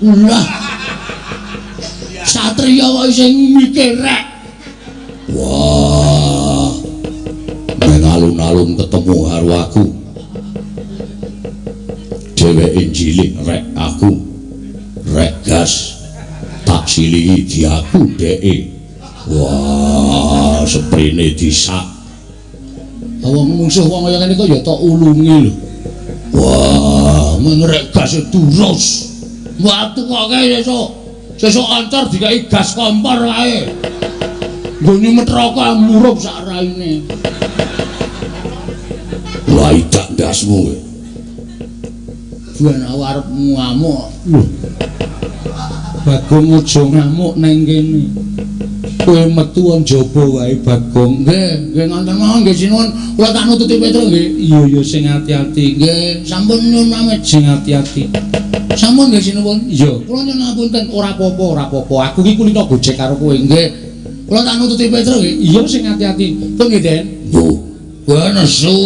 Lah. Satriya kok isih mikir rek. Wah. Neng alun-alun ketemu karo aku. Dheweke njilik rek aku. Rek gas. Tak silihi diaku dheke. Wah, seprene disak. Wong mungsuh wong kaya ngene kok ya tok ulungi lho. Wah, mengrek gas terus. Watu kok kae sesuk. Sesuk ancor dikai gas kompor kae. Nggo nyumet rokok murup sak raine. Lah idak ndasmu kowe. Ben aku arep ngamuk. Lho. Bagong aja ngamuk nang kene. Kowe metu njaba wae Bagong. Nggih, nggih ngoten mawon nggih sinuwun. Kula tak nututi Petruk nggih. Iya iya sing ati-ati. Nggih, sampun nyuwun pamit sing ati-ati. Sampun nggih sinuwun. Iya, kula nyuwun ngapunten. Ora apa-apa, ora apa-apa. Aku iki kulino gojek karo kowe. Nggih. Kula tak nututi Petruk nggih. Iya sing ati-ati. Pun nggih, Den. Lho, kowe nesu.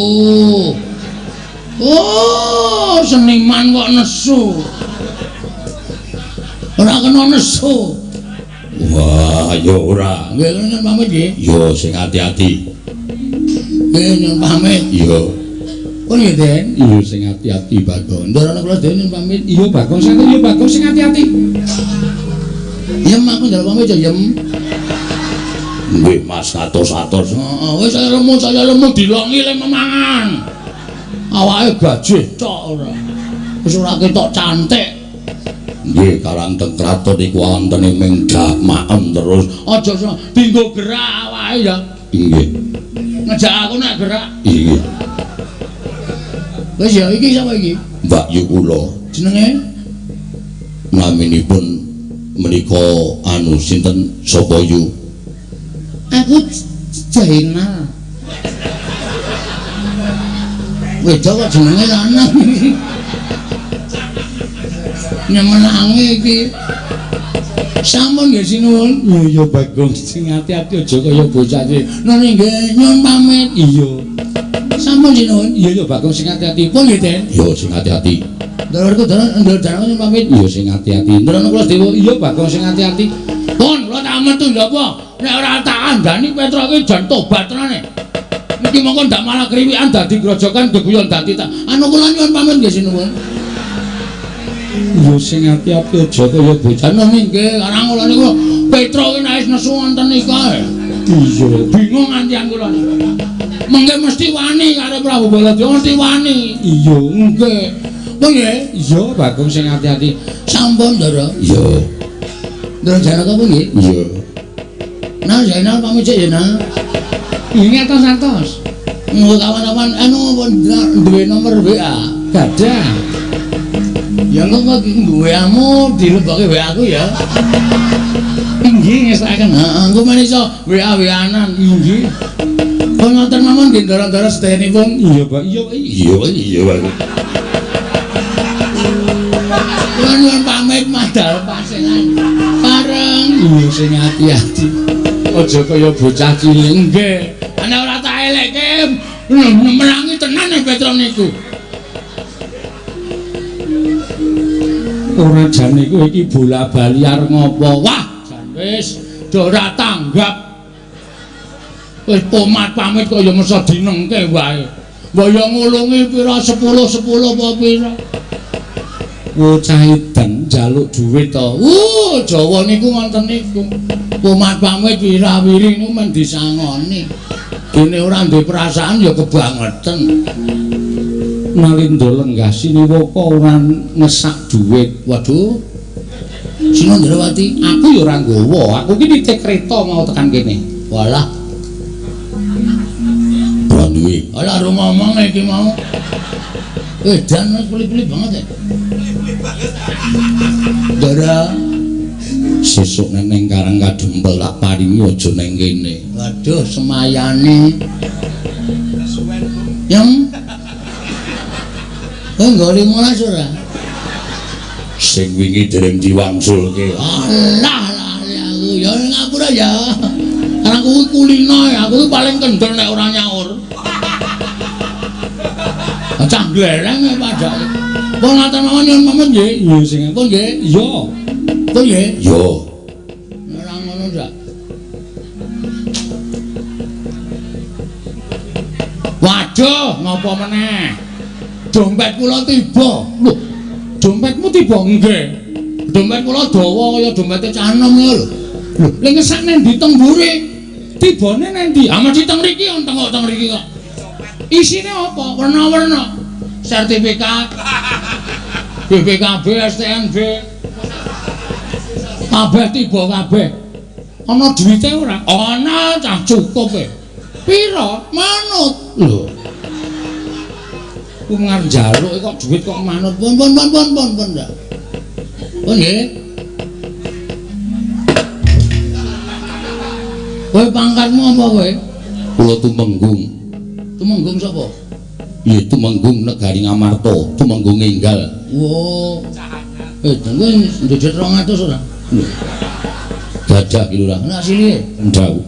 Oh, seniman kok nesu. Ora kena nesu. Wah, ya ora. Nggih, nyuwun pamit nggih. Ya sing ati-ati. Nggih, nyuwun pamit. Iya. Pun nggih, Den. Iya sing ati-ati, Bagong. Ndorono kula den nyuwun pamit. Iya, Bagong. Sing iya, Bagong sing ati-ati. Yem aku njaluk pamit ya, Yem. Nggih, Mas, atos-atos. Heeh, wis saya lemu dilongi le memangan. Awake gajih tok ora. Wis ora ketok cantik. Nggih, karang teng kraton iku wontene ming dak maem terus. Aja dinggo gerak awake ya. Nggih. Ngejak aku nek gerak. Nggih. Wis ya iki sapa iki? Mbak Yu kula. Jenenge? Naminipun menika anu sinten sapa yu? Aku Jainal. Wedok kok jenenge lanang iki. Nyemenange iki. Sampun nggih sinuwun. Iya iya Bagong sing ati-ati aja kaya bocah iki. Nene nggih nyuwun pamit. Iya. Sampun sinuwun. Iya iya Bagong sing ati-ati. Pun nggih, Den. Iya sing ati-ati. Ndorku ndor ndor nyuwun pamit. Iya sing ati-ati. Ndorono kula dewa. Iya Bagong sing ati-ati. Pun kula tak metu lho apa? Nek ora tak kandhani Petruk iki jan tobat tenane. Iki mongko ndak malah kriwikan dadi grojokan geguyon dadi tak. Anu kula nyuwun pamit nggih sinuwun. Iya sing ati-ati aja kaya bocah. Nene nggih, karang kula niku Petruk iki nek wis nesu wonten niku. Iya, bingung ngantian kula niku. Mengke mesti wani karo Prabu Baladewa mesti wani. Iya, nggih. Pun nggih? Iya, Bagong sing ati-ati. Sampun, Ndara. Iya. Ndara Janaka pun nggih? Iya. Nah, Zainal pamit sik ya, Nah. Nggih atos-atos. Engko kawan-kawan anu pun duwe nomor WA. Gadah. Ya engko kok WA-mu dilebokke WA aku ya. Inggih ngestokaken. Heeh, engko men iso WA-WA-nan. Inggih. Pun ngoten mawon nggih ndara-ndara sedayanipun. Iya, Pak. Iya, iya, iya, Pak. Kula nyuwun pamit madal pasengan. Pareng. Iya sing ati-ati. Aja kaya bocah cilik. Nggih. Ana ora tak elekke menangi tenan nek Petro niku. Ora jane kowe iki bola-bali arep ngopo? Wah, jan wis do ora tanggap. Wis pomat pamit kaya mesa dinengke wae. Mbok ya ngulungi pira 10 10 apa pira. Bocah edan njaluk dhuwit to. Jawa niku ngoten niku. Pomat pamit wirawiri niku men disangoni. Dene ora duwe perasaan ya kebangetan. Nalindra lenggah siniwaka ora ngesak dhuwit. Waduh. Sinandrawati, aku ya ora nggawa. Aku ki nitih kereta mau tekan kene. Walah. Ora duwe. Alah ro ngomong iki mau. Edan wis peli-peli banget ya. Ndara sesuk neng Karang Kadempel tak paringi aja neng kene. Waduh, semayane. Yang kowe nggo 15 ora? Sing wingi dereng diwangsulke. Alah lali aku ya ngapura ya. Karena aku kulino ya, aku paling kendel nek ora nyaur. Cah glereng e padake. Pun ngaten mawon nyuwun pamit nggih. Iya sing pun nggih. Iya. Pun nggih. Iya. Ora ngono ndak. Waduh, ngopo meneh? Dompet kula tiba. Lho, dompetmu tiba? Nggih. Dompet kula dawa kaya dompete cah enom ya lho. Lho, lha ngesak nang ndi teng mburi? Tibane nang ndi? Ah mesti teng mriki, teng teng mriki kok. Isine apa? Werna-werna. Sertifikat BPKB, STNB. Kabeh tiba kabeh. Ana duwite ora? Ana, cah cukup e. Pira? Manut. Lho. Ku ngarep njaluk kok duit kok manut. Pun pun pun pun pun pun ndak. Pun nggih. Kowe pangkatmu apa kowe? Kula Tumenggung. Tumenggung sapa? Iya, Tumenggung Negari Ngamarta, Tumenggung Enggal. Oh. Kowe ndudet 200 ora? Gadah ki lho. Ana asline. Ndau.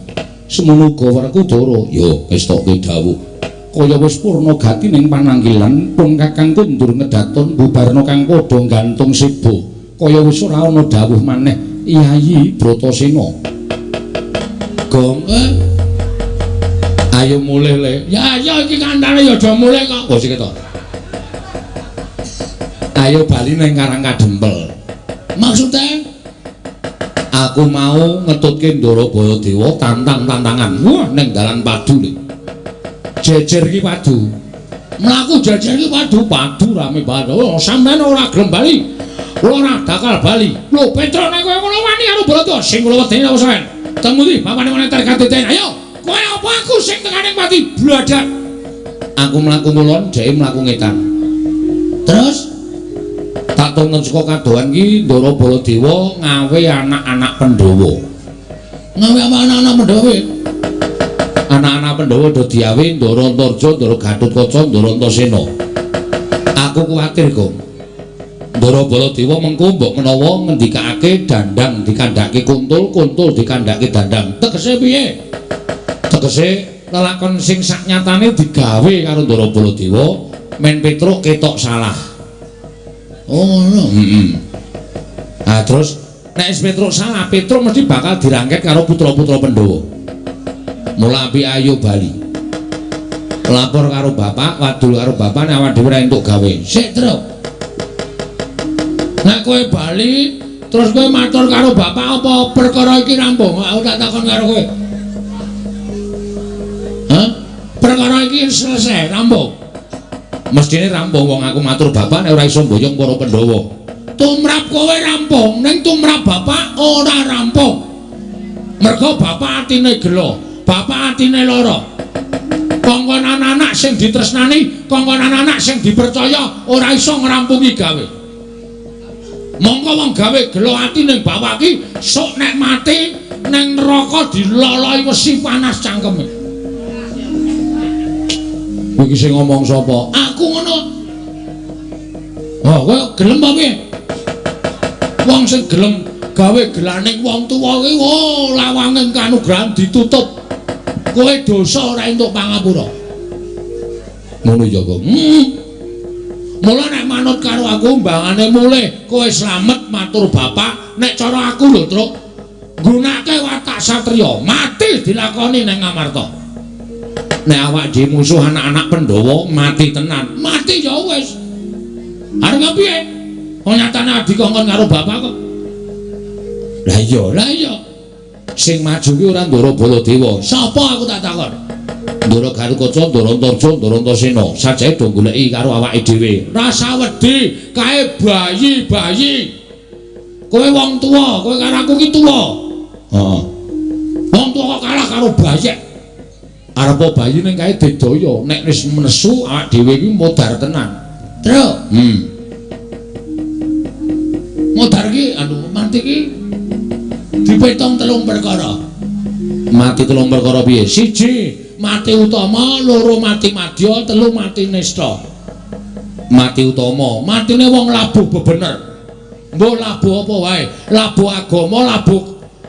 Semono uga Werkudara, ya ngestokke dawuh. Kaya wis purna gati ning panangkilan pun Kakang kundur ngedaton bubarna kang padha gantung seba. Kaya wis ora ana dawuh maneh Yayi Bratasena. Gong, ayo mulih le. Ya ya iki kandhane ya aja mulih kok. Oh sing ketok. Ayo bali ning Karang Kadempel. Maksude aku mau ngetutke Ndara Baladewa tantang-tantangan. Wah ning dalan padu le. Jejer iki padu. Mlaku jejer iki padu, padu rame banget. Oh, sampean ora gelem bali. Kula ora bakal bali. Lho, Petro nek kowe ngono wani karo Baladewa sing kula wedeni apa sampean? Temu ndi bapane moneter katiten. Ayo, kowe apa aku sing tekane pati bladak. Aku mlaku ngulon, dheke mlaku ngetan. Terus tak tonton saka kadohan ki Ndara Baladewa ngawe anak-anak Pandhawa. Ngawe apa anak-anak Pandhawa? Anak-anak Pandhawa do diawe Ndara Antarja, Ndara Gatotkaca, Ndara Antasena. Aku kuwatir, Gong. Ndara Baladewa mengko mbok menawa ngendikake dandang dikandhake kuntul, kuntul dikandhake dandang. Tegese piye? Tegese lelakon sing saknyatane digawe karo Ndara Baladewa men Petruk ketok salah. Oh ngono. Heeh. Nah, terus nek wis Petruk salah, Petruk mesti bakal dirangket karo putra-putra Pandhawa. Mula api ayo bali. Lapor karo bapak, wadul karo bapak nek awak dhewe ora entuk gawe. Sik, Truk. Nek kowe bali terus kowe matur karo bapak apa perkara iki rampung? Aku tak takon karo kowe. Hah? iki selesai, rampung. Mestine rampung wong aku matur bapak nek ora iso mboyong para Pandhawa. Tumrap kowe rampung, ning tumrap bapak ora rampung. Mergo bapak atine gelo, bapak atine lara. Kongkon anak-anak sing ditresnani, kongkon anak-anak sing dipercaya ora iso ngrampungi gawe. Mongko wong gawe gelo ati ning bapak ki sok nek mati ning neraka diloloi wesi panas cangkeme. Iki sing ngomong sapa? Aku ngono. Oh, kowe gelem apa piye? Wong sing gelem gawe gelaning wong tuwa kuwi, oh, lawange kanugrahan ditutup. Kowe dosa ora entuk pangapura. Ngono ya, Kong. Mula nek manut karo aku mbangane mulih, kowe slamet matur bapak, nek cara aku lho, Truk. Nggunake watak satriya, mati dilakoni ning Ngamarta. Nek awak dhewe musuh anak-anak Pandhawa mati tenan. Mati ya wis. Arep piye? Wong nyatane adi kongkon karo bapak kok. Lah iya, lah iya. Sing maju ki ora Ndara Baladewa. Sapa aku tak takon? Ndara Garukaca, Ndara Antarja, Ndara Antasena. Sajae do goleki karo awake dhewe. Rasa wedi kae bayi-bayi. Kowe wong tuwa, kowe karo aku ki tuwa. Heeh. Wong tuwa kok kalah karo bayek. Arepa bayi ning kae didaya, nek wis nesu awake dhewe iki modar tenan. Truk. Modar ki anu mati ki dipetong telung perkara. Mati telung perkara piye? Siji, mati utama, loro mati madya, telu mati nista. Mati utama, matine wong labuh bebener. Mbok labuh apa wae? Labuh agama, labuh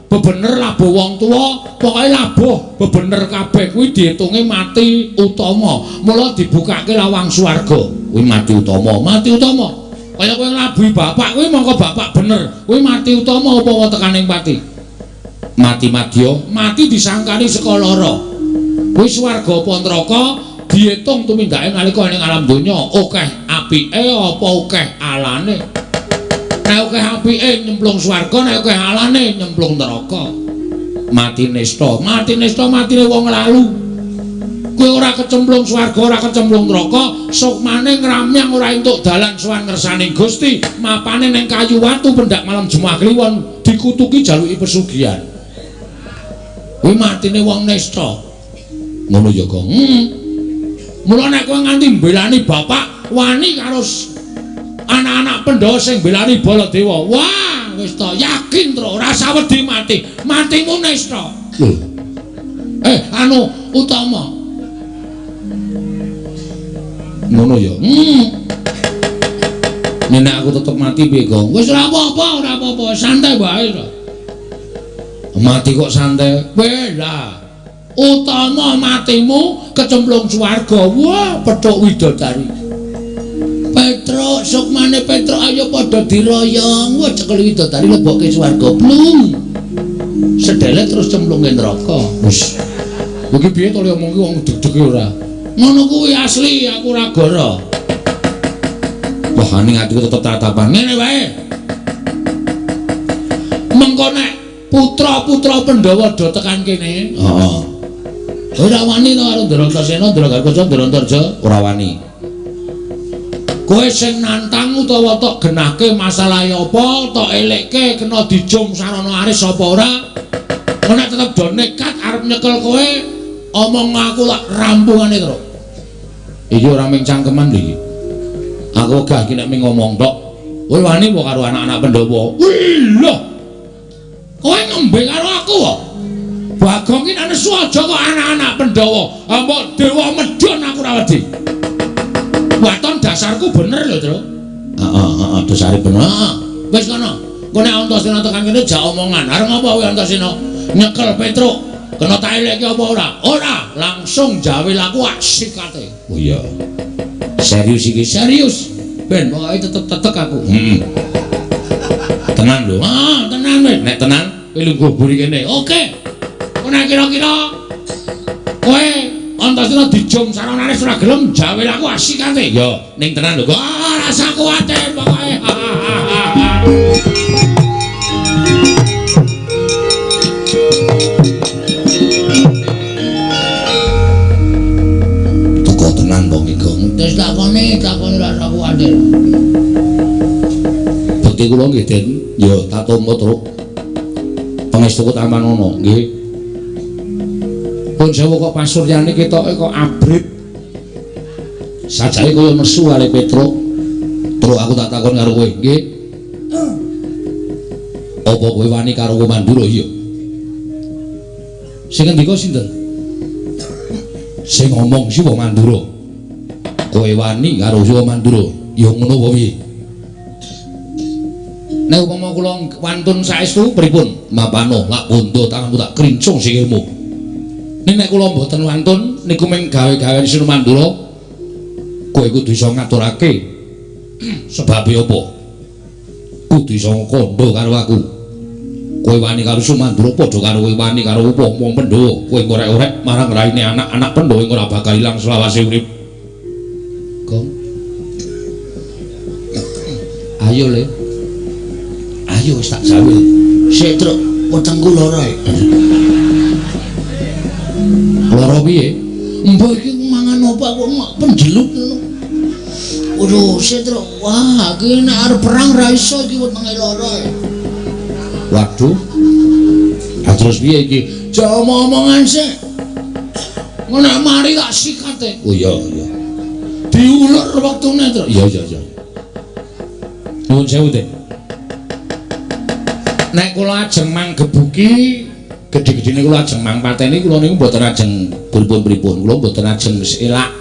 bebener, labuh wong tuwa, pokoke labuh bebener kabeh kuwi diitunge mati utama. Mula dibukake lawang swarga. Kuwi mati utama, mati utama. Kaya kowe nglabuhi bapak kuwi mongko bapak bener. Kuwi mati utama apa tekaning pati? Mati madya, mati disangkani saka lara. Kuwi swarga apa neraka diitung tumindake nalika ning alam donya, akeh apike apa akeh alane. Nek akeh apike nyemplung swarga, nek akeh alane nyemplung neraka. Mati nista, mati nista matine wong lalu. Kowe ora kecemplung swarga, ora kecemplung neraka, sukmane ngramyang ora entuk dalan sowan ngersane Gusti, mapane ning kayu watu pendak malam Jumat Kliwon dikutuki jaluki pesugihan. Kuwi matine wong nista. Ngono ya, Kong. Mula nek kowe nganti mbelani bapak, wani karo anak-anak Pandhawa sing mbelani Baladewa. Wah, wis to yakin tro ora usah wedi mati. Matimu nista. Lho. Anu utama. Ngono ya. Nek aku tetep mati piye, Kong? Wis ora apa-apa, ora apa-apa, santai wae to. Mati kok santai. Weh lah. Utama matimu kecemplung swarga. Wah, petuk widodari. Petruk, sukmane Petruk ayo padha diroyong. Wah, cekel widodari lebokke swarga. Blung. Sedelet terus cemplungke neraka. Wis. Iki piye to le omong ki wong deg-dege ora? Ngono kuwi asli, aku ora goro. Wah, ning atiku tetep tatapan. Ngene wae. Mengko nek putra-putra Pandhawa do tekan kene. Heeh. Ora wani to karo Ndara Antasena, Ndara Garukaca, Ndara Antarja, ora wani. Kowe sing nantang utawa tok genahke masalahe apa, tok elekke kena dijum sarana aris apa ora. Nek tetep do nekat arep nyekel kowe, omong aku lak rampungane terus. Iki ora mung cangkeman lho iki. Aku wegah iki nek mung ngomong tok. Kowe wani apa karo anak-anak Pandhawa? Wih lho. Kowe ngombe karo aku kok. Bagong ki nek nesu aja kok anak-anak Pandhawa. Mbok dewa medhun aku ora wedi. Waton dasarku bener lho, Tru. Heeh, heeh, dasare bener. Heeh. Wis kono. Engko nek Antasena tekan kene jak omongan. Arep ngopo kowe Antasena? Nyekel Petruk. Kena tak elekke apa ora? Ora, langsung jawil aku asikate. Oh iya. Serius iki, serius. Ben pokoke tetep tetek aku. Heeh. Tenan lho. Ah, tenan wis. Nek tenan kowe lungguh buri kene. Oke. Kowe nek kira-kira kowe Antasena dijum saranane ora gelem jawil aku asikate. Ya, ning tenan lho kok. Ah, rasa kuwatir pokoke. Bekti kula nggih, Den. Ya tak tampa, Truk. Pangestuku tampanana, nggih. Pun sewu kok pasuryane ketoke kok abrit. Sajake kaya nesu kali Petruk. Truk aku tak takon karo kowe, nggih. Apa kowe wani karo Mandura? Iya. Sing ngendika sinten? Sing ngomong Siwa Mandura. Kowe wani karo Siwa Mandura? Ya ngono apa piye? Nek upama kula wantun saestu pripun? Mapano lak bondo tanganmu tak krincung sikilmu. Ning nek kula mboten wantun niku mung gawe-gawe Siwa Mandura, kowe kudu iso ngaturake sebabe apa? Kudu iso kandha karo aku. Kowe wani karo Sumandura padha karo kowe wani karo wong-wong Pandhawa. Kowe ngorek-orek marang raine anak-anak Pandhawa ing ora bakal ilang selawase urip. Gong. Ayo le. Ayo wis tak jawil. Sik, Truk, wetengku lara. Lara piye? Mbah iki mangan apa kok penjelut ngono. Waduh, sik, Truk. Wah, iki nek arep perang ra iso iki wetenge lara. Waduh. Lah terus piye iki? Aja omong-omongan sik. Ngono mari tak sikate. Oh iya, iya. Diulur wektune, Truk. Iya, iya, iya. Nuwun sewu, Den. Nek kula ajeng manggebuki gedhe-gedhene kula ajeng mangpateni kula niku mboten ajeng pripun-pripun. Kula mboten ajeng wis elak.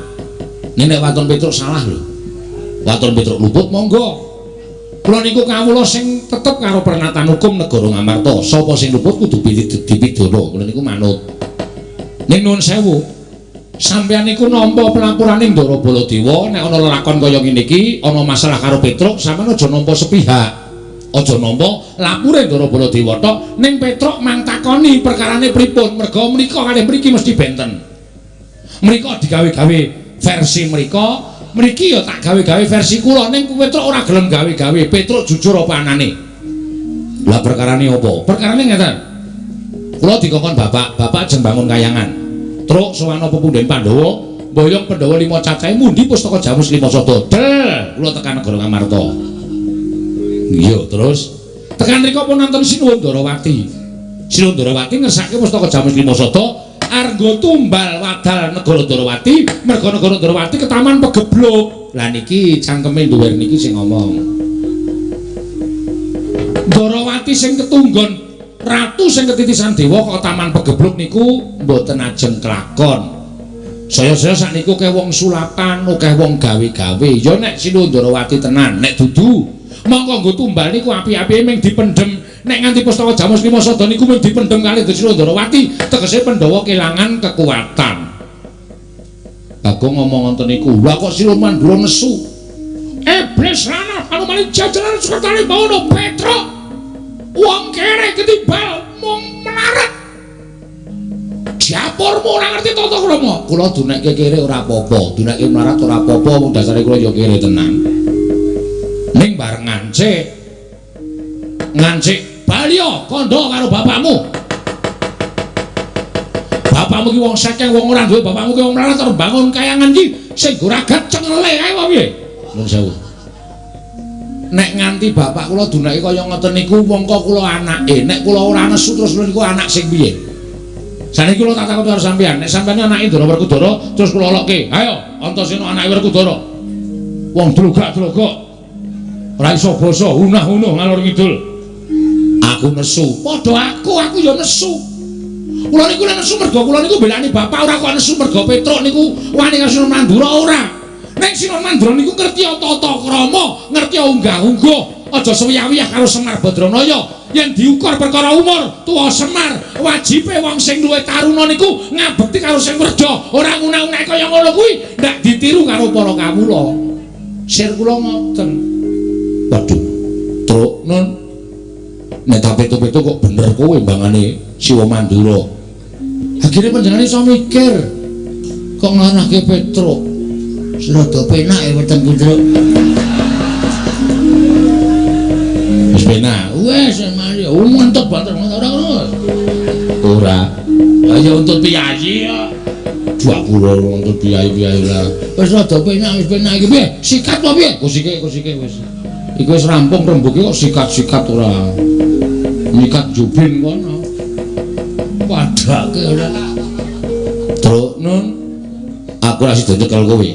Nek nek waton Petruk salah lho. Waton Petruk luput monggo. Kula niku kawula sing tetep karo pernatan hukum negara Ngamarta. Sapa sing luput kudu dipidana. Kula niku manut. Ning nuwun sewu, sampeyan niku nampa pelapurane Ndara Baladewa nek ana lelakon kaya ngene iki, ana masalah karo Petruk, sampeyan aja nampa sepihak. Aja nampa lapure Ndara Baladewa tok, ning Petruk mang takoni perkarane pripun, merga mrika kalih mriki mesti benten. Mrika digawe-gawe versi mrika, mriki ya tak gawe-gawe versi kula, ning Petruk ora gelem gawe-gawe. Petruk jujur apa anane? Lah perkarane apa? Perkarane ngeten. Kula dikongkon bapak, bapak ajeng bangun kayangan. Truk sowan pepunden Pandhawa, mboyong Pandhawa 5 cacahe mundi pustaka Jamus 5 sada. Del, kula tekan negara Ngamarta. Iya, terus tekan mriku pun nonton Sinuwun Darawati. Sinuwun Darawati ngersake pustaka Jamus 5 sada arnggo tumbal wadal negara Darawati, merga negara Darawati ketaman pegebluk. Lah niki cangkeme duwer niki sing ngomong. Darawati sing ketunggon ratu sing ketitisan dewa kok taman pegebluk niku mboten ajeng kelakon. Saya-saya sakniku akeh wong sulapan, akeh wong gawe-gawe. Ya nek Sinuwun Darawati tenan, nek dudu mongko nggo tumbal niku api-apike mung dipendhem. Nek nganti pustaka Jamus 5 sada niku mung dipendhem kalih Sinuwun Darawati, tegese Pandhawa kelangan kekuatan. Bagong ngomong ngoten niku, lha kok Sinuwun Mandura nesu. Iblis lanang anumane jajaran sekretari bawono Petruk. Wong kere ketibal mung melarat. Japurmu ora ngerti tata krama. Kula dunekke kere ora apa-apa, dunekke melarat ora apa-apa, wong dasare kula ya kere tenan. Ning bareng ngancik. Ngancik baliya kandha karo bapakmu. Bapakmu ki wong sekeng, wong ora duwe, bapakmu ki wong melarat arep bangun kayangan iki sing goragat cengele kae apa piye? Nuwun sewu. Nek nganti bapak kula dunake kaya ngoten niku mongko kula anake, nek kula ora nesu terus kula niku anak sing piye? Saniki kula tak takon karo sampeyan, nek sampeyan anake Ndara Werkudara terus kula lokke, ayo Antasena anake Werkudara. Wong drogak-drogok. Ora iso basa, hunah-hunuh ngalor ngidul. Aku nesu. Padha aku ya nesu. Kula niku nesu mergo kula niku belani bapak, ora kok nesu mergo Petruk niku wani karo Sinuwun Mandura ora. Nek Sinuwun Mandura niku ngerti tata krama, ngerti unggah-ungguh, aja suwiyah-wiyah karo Semar Badranaya. Yen diukur perkara umur, tuwa Semar, wajibe wong sing luwih taruna niku ngabekti karo sing werja, ora nguna-unake kaya ngono kuwi, ndak ditiru karo para kawula. Sir kula ngoten. Waduh, Truk nun. Nek tak pitu-pitu kok bener kowe mbangane Siwa Mandura. Akhire panjenengane iso mikir kok nglanahke Petruk. Rada penak ya wetengku, Truk. Wis penak. Wis mari mantep banter ora ngono. Ora. Lah ya untuk piyayi ya. Dua untuk piyayi-piyayi lah. Wis rada penak, wis penak iki piye? Sikat apa piye? Kusike wis. Iku wis rampung rembuke kok sikat-sikat ora. Nyikat jubin kono. Padake ora. Truk Nun, aku ora sida nyekel kowe.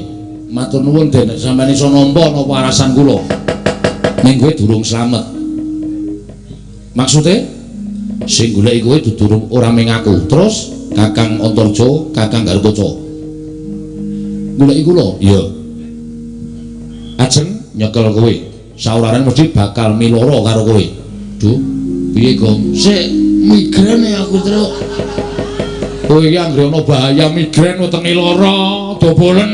Matur nuwun Den, nek sampeyan iso nampa napa arasan kula. Ning kowe durung slamet. Maksude sing goleki kowe dudu ora ming aku. Terus Kakang Antarja, Kakang Garukaca. Goleki kula? Iya. Ajeng nyekel kowe. Sauraren mesti bakal miloro karo kowe. Duh, piye, Gong? Sik migren aku, Truk. Kowe iki anggere ana bahaya migren wetenge lara, dobolen.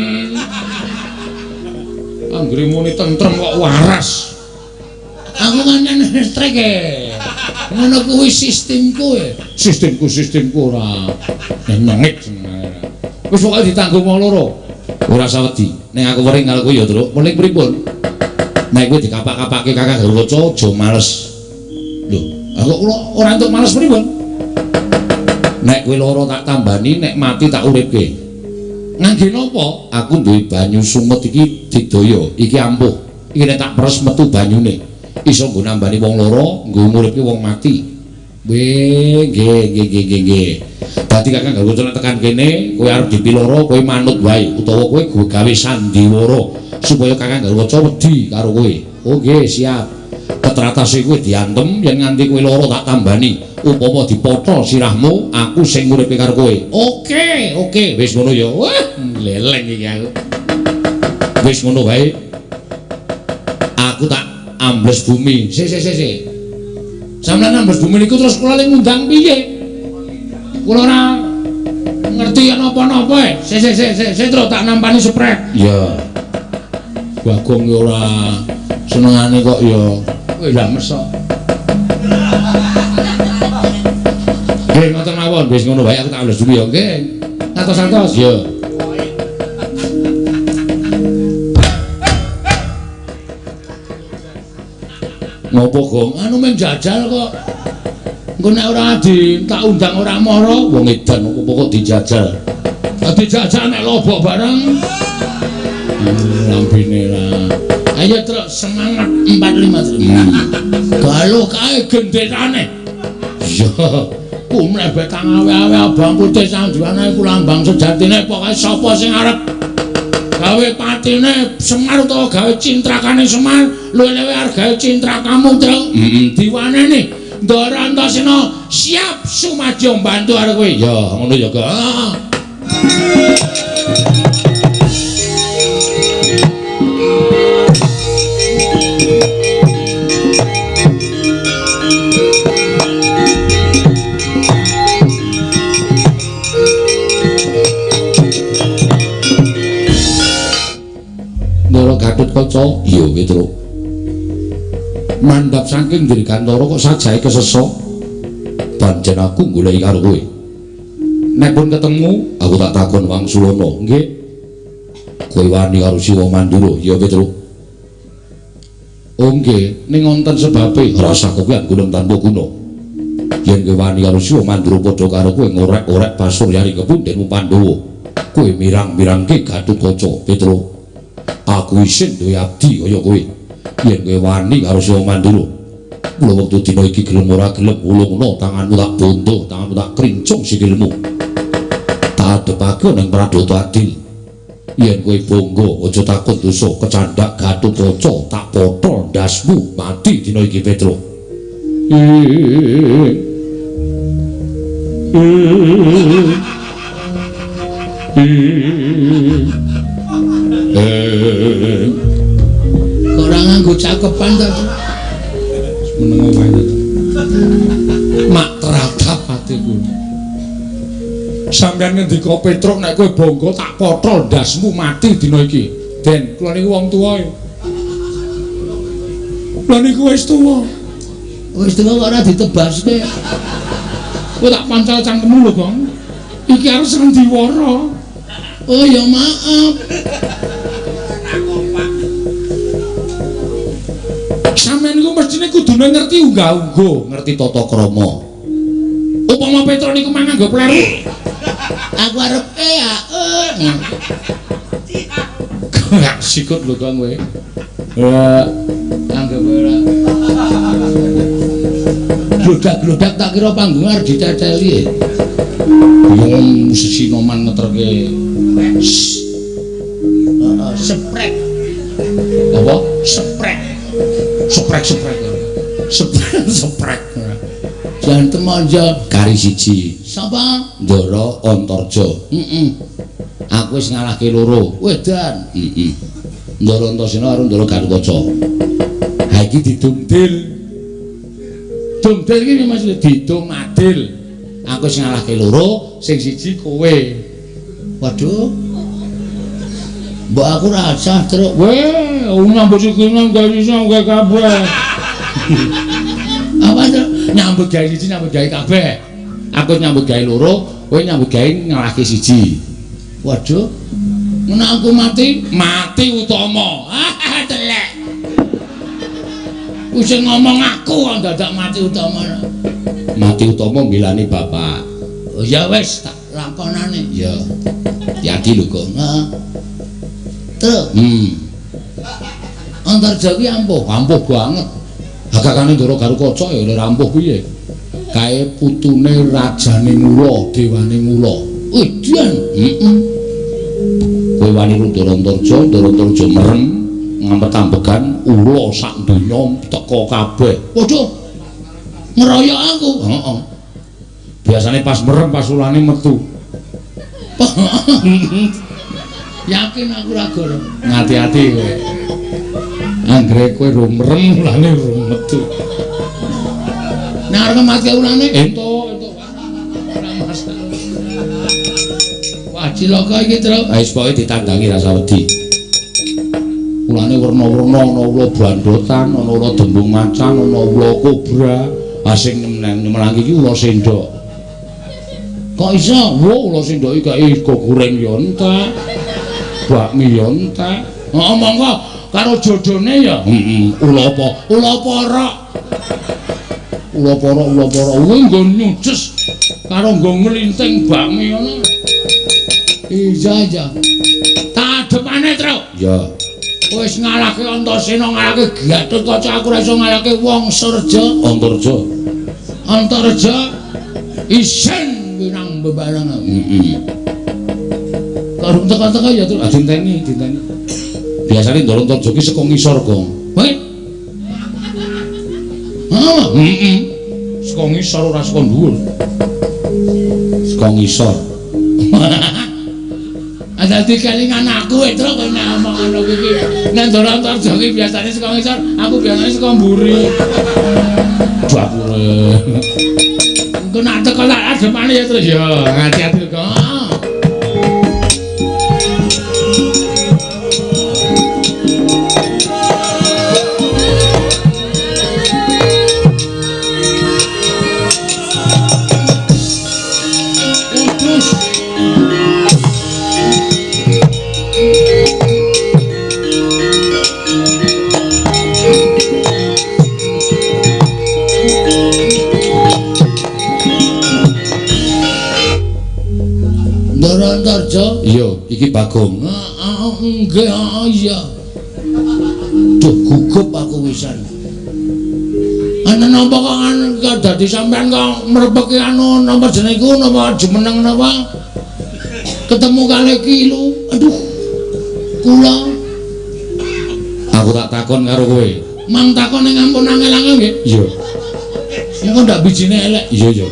Anggere muni tentrem kok waras. Aku nganen listrik e. Ngono kuwi sistemku e. Sistemku ora nyengit senengane. Wis pokoke ditanggung wong loro. Ora usah wedi. Nek aku wering karo kowe ya, Truk. Weling pripun? Nek kowe dikapak-kapake Kakang Garukaca aja males. Lho, aku kula ora entuk males pripun? Nek kowe lara tak tambani, nek mati tak uripke. Ngangge napa? Aku duwe banyu sumet iki didaya, iki ampuh. Iki nek tak peres metu banyune. Iso nggo nambani wong lara, nggo nguripke wong mati. Nggih, nggih, nggih, nggih, nggih. Dadi Kakang Garukaca nek tekan kene, kowe arep dipiloro, kowe manut wae utawa kowe gawe sandiwara supaya Kakang Garukaca wedi karo kowe. Oh nggih, siap. Ketratase kowe diantem yen nganti kowe lara tak tambani. Upama dipotol sirahmu, aku sing nguripe karo kowe. Oke, oke, wis ngono ya. Wah, leleng iki aku. Wis ngono wae. Aku tak ambles bumi. Sik, sik, sik, sik. Sampeyan ambles bumi niku terus kula le ngundang piye? Kula ora ngerti napa-napa e. Sik, sik, sik, sik, sik terus tak nampani sprek. Iya. Bagong ya ora senengane kok ya. Kowe lha mesok. Nggih ngoten mawon, wis ngono wae aku tak ambles bumi ya nggih. Santos-santos ya. Ngopo, Gong? Anu men jajal kok. Engko nek ora di tak undang ora mara, wong edan opo kok dijajal. Lah dijajal nek lobok bareng. Lambene lah. Ayo Truk semangat 45 Truk. Galuh kae genderane. Iya. Kumlebet awe-awe abang putih sanduwane iku lambang sejatine pokoke sapa sing arep gawe patine Semar utawa gawe cintrakane Semar luwih-luwih arep gawe cintrakamu Truk. Diwaneni Ndara Antasena siap sumadyo mbantu karo kowe. Ya ngono ya, Kak. Ndara Gatotkaca, iya Petruk. Mandhap saking Dirgantara kok sajahe kesesa. Pancen aku goleki karo kowe. Nek pun ketemu, aku tak takon wangsulana. Nggih. Kowe wani karo Siwa Mandura, ya Petruk. Oh nggih, ning wonten sebabe rasa kowe anggon tanpa guna. Yen kowe wani karo Siwa Mandura padha karo kowe ngorek-orek pasuryane kepundhenmu Pandhawa. Kowe mirang-mirangke Gatotkaca, Petruk. Aku isin duwe abdi kaya kowe. Yen kowe wani karo Siwa Mandura, mula wektu dina iki gelem ora gelem ulungna tanganmu tak bondo, tanganmu tak krincung sikilmu. Tak adepake ning Pradata Adil. Yen kowe bangga aja takut dosa kecandhak Gatotkaca tak potol ndasmu mati dina iki Petruk. Ora nganggo cakepan ta. Meneng wae ta. Mak teratap atiku. Sampeyan ngendika Petruk nek kowe bangga tak potol ndasmu mati dina iki. Den, kula niku wong tuwa. Kula niku wis tuwa. Wis tuwa kok ora ditebaske. Kowe tak pancal cangkemmu lho, Gong. Iki arep sandiwara. Oh ya maaf. Sampeyan niku mestine kudune ngerti unggah-ungguh, ngerti tata krama. Upama Petruk niku mang nganggo pleru, aku arep Gak sikut lho Kang kowe. Ora anggap ora. Glodak-glodak tak kira panggung arep diteteli. Wong sesinoman ngeterke. Heeh, seprek. Apa? Seprek. Seprek-seprek. Seprek-seprek. Jan temanja kari siji. Sapa? Ndara Antarja. Heeh. Aku wis ngalahke loro. Wedan. Heeh. Ndara Antasena karo Ndara Gatotkaca. Ha iki didumdil. Dumdil iki maksud didum adil. Aku wis ngalahke loro, sing siji kowe. Waduh. Mbok aku rasah, Truk. Weh, nyambut sikinan gawe iso gawe kabeh. Apa, Truk? Nyambut gawe siji, nyambut gawe kabeh. Aku nyambut gawe loro, kowe nyambut gawe ngalahke siji. Waduh. Ngono aku mati, mati utama. Ah, telek. Wis ngomong aku kok dadak mati utama. Mati utama mbelani bapak. Oh ya wis tak lakonane. Ya. Hati-hati lho, Kong. Heeh. Truk. Antarja kuwi ampuh, ampuh banget. Hakakane Ndara Garukaca ya ora ampuh piye. Kae putune rajane Ngula, dewane Ngula. Edan. Heeh. Kowe wani Ndara Antarja, Ndara Antarja merem ngampet-ambegan ula sak donya teka kabeh. Waduh. Ngeroyok aku. Heeh. Biasane pas merem pas ulane metu. Yakin aku ora goro. Ngati-ati kowe. Anggere kowe ro merem ulane ro metu. Nek arep mati ulane entuk, entuk. Ora masalah. Wah, cilaka iki, Truk. Wis pokoke ditandangi rasa wedi. Ulane werna-werna, ana ula bandotan, ana ula dembung macan, ana ula kobra. Ah sing nyemelang iki ula sendok. Kok iso? Wah, ula sendok iki kae goreng ya entek. Bakmi ya entek. Heeh, monggo karo jodone ya. Heeh, ula apa? Ula porok. Ula porok, ula porok. Kuwi nggo nyuces karo nggo nglinting bakmi ngono. Iya, iya. Tak adepane, Truk. Ya. Wis ngalahke Antasena, ngalahke Gatotkaca, aku ora iso ngalahke Wong Surja. Antarja. Antarja isin winang bebareng. Heeh. Karo teka-teka ya, Truk. Ah dinteni, dinteni. Biasane Ndara Antarja ki saka ngisor, Gong. Weh. Heeh. Heeh. Saka ngisor ora saka dhuwur. Saka ngisor. Dadi kelingan aku Truk kowe nek omong ngono kuwi. Nek Ndara Antarja ki biasane saka ngisor, aku biasane saka mburi. Dapure. Engko nek teko tak adepane ya, Truk. Ya, ngati-ati kok. Antarja? Iya, iki Bagong. Heeh, nggih, iya. Duh, gugup aku wisan. Ana napa kok anu dadi sampean kok mrepeki anu napa jenenge iku napa jumeneng napa? Ketemu kali iki lho. Aduh. Kula aku tak takon karo kowe. Mang takon ning ampun angel-angel nggih. Iya. Engko ndak bijine elek. Iya, iya.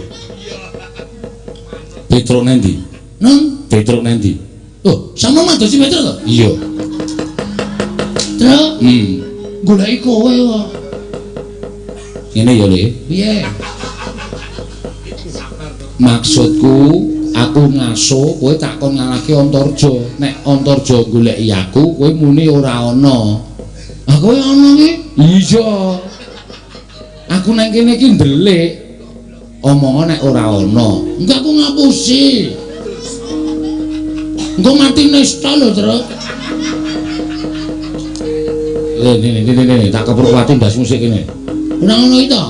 Petruk nendi? Nang Petruk nendi? Oh, sama madosi Petruk to? Iya. Truk. Goleki kowe kok. Ngene ya, Le. Piye? Maksudku aku ngaso kowe tak kon ngalahke Antarja. Nek Antarja goleki aku, kowe muni ora ana. Ah, kowe ana ki? Iya. Aku nang kene iki ndelik. Omong nek ora ana. Engko aku ngapusi. Engko mati nista lho, Truk. Nih, tak kepruk watu ndasmu sik kene. Ora ngono iki to?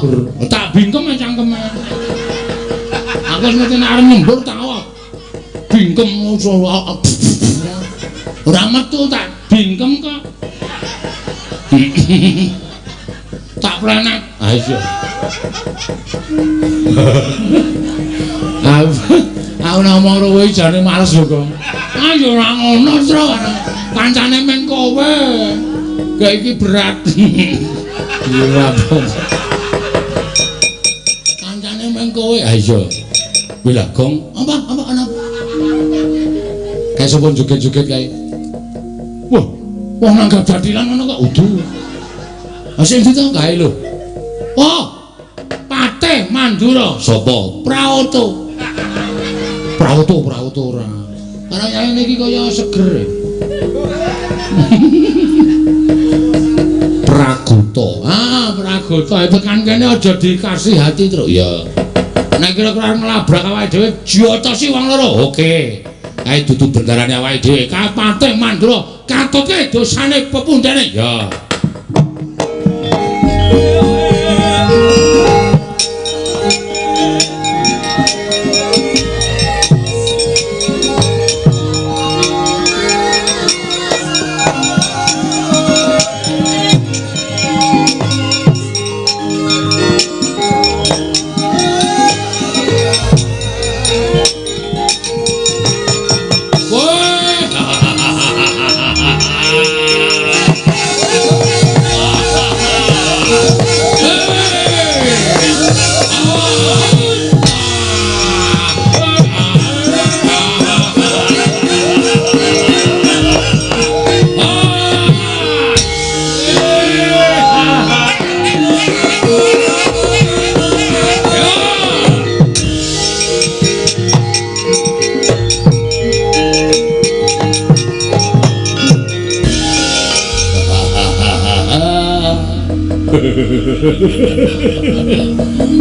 Tak bingkem cangkeme. Aku wis ngerti nek arep nyembur tak bingkem ora metu tak Bingkem kok. Tak plenet. Ah iya. Aku ngomong karo kowe jane males lho kok. Ayo ora ngono, Tru. Kancane men kowe. Kayak iki berat. Iya, kancane men kowe. Ah iya. Kuwi lah gong. Apa ana? Kae sapa joget-joget kae? Wah, wong nanggap jathilan ngono kok udu. Ha sing ndi to kae lho? Oh, Patih Mandura. Sapa? Praoto. Praoto ora. Karena yai niki kaya seger. Pragoto. Ah, Pragoto tekan kene aja dikasih hati, Truk. Ya. Nek kira-kira nglabrak awake dhewe jotosi wong loro. Oke. Kae dudu bendarane awake dhewe. Kae Patih Mandura katutke dosane pepundhene. Ya.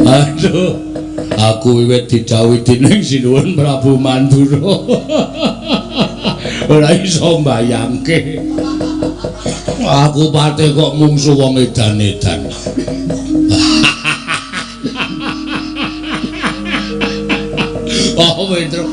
Aduh, aku wiwit didhawuhi dening Sinuwun Prabu Mandura. Ora iso mbayangke. Aku patih kok mungsu wong edan-edan. Oh, Petro.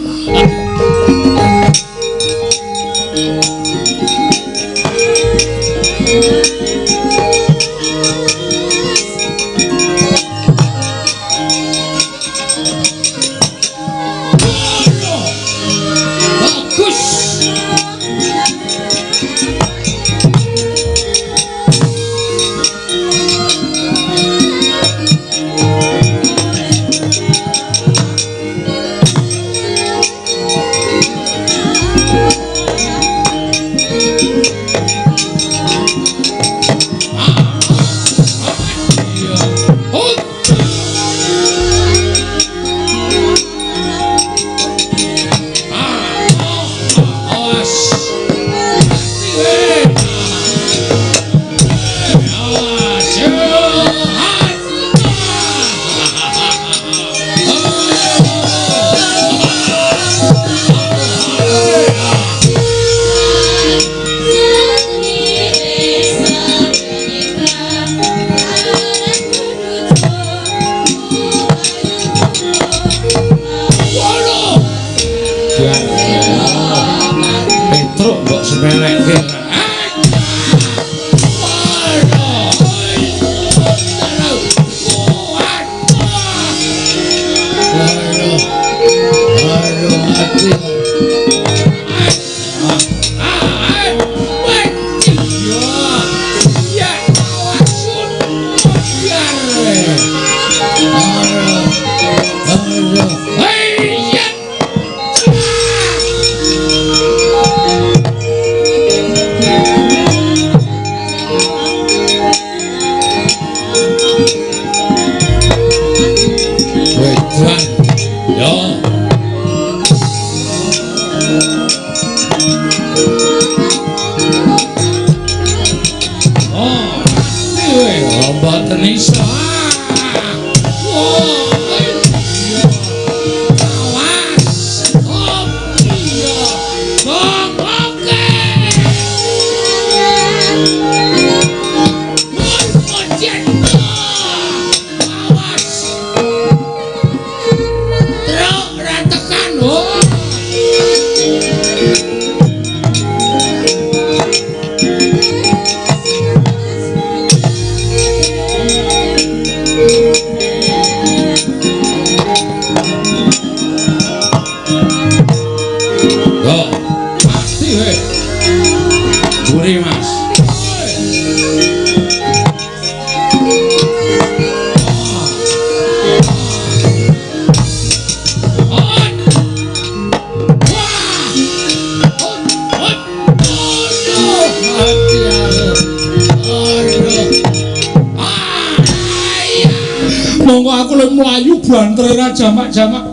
Monggo aku le mlayu bantere ra jamak-jamak.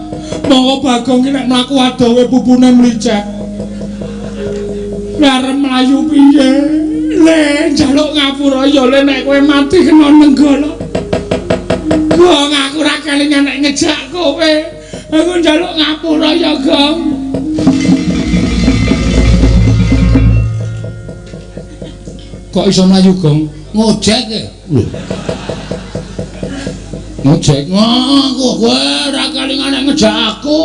Monggo Bagong ki nek mlaku adowe pupune mlicet. Arep mlayu piye? Le njaluk ngapura ya le nek kowe mati kena Nenggala. Gong aku ora kelingan nek ngejak kowe. Aku njaluk ngapura ya, Gong. Kok iso mlayu, Gong? Ngojek e. Lho. Ngojek. Aku kowe ora kelingan nek ngejak aku.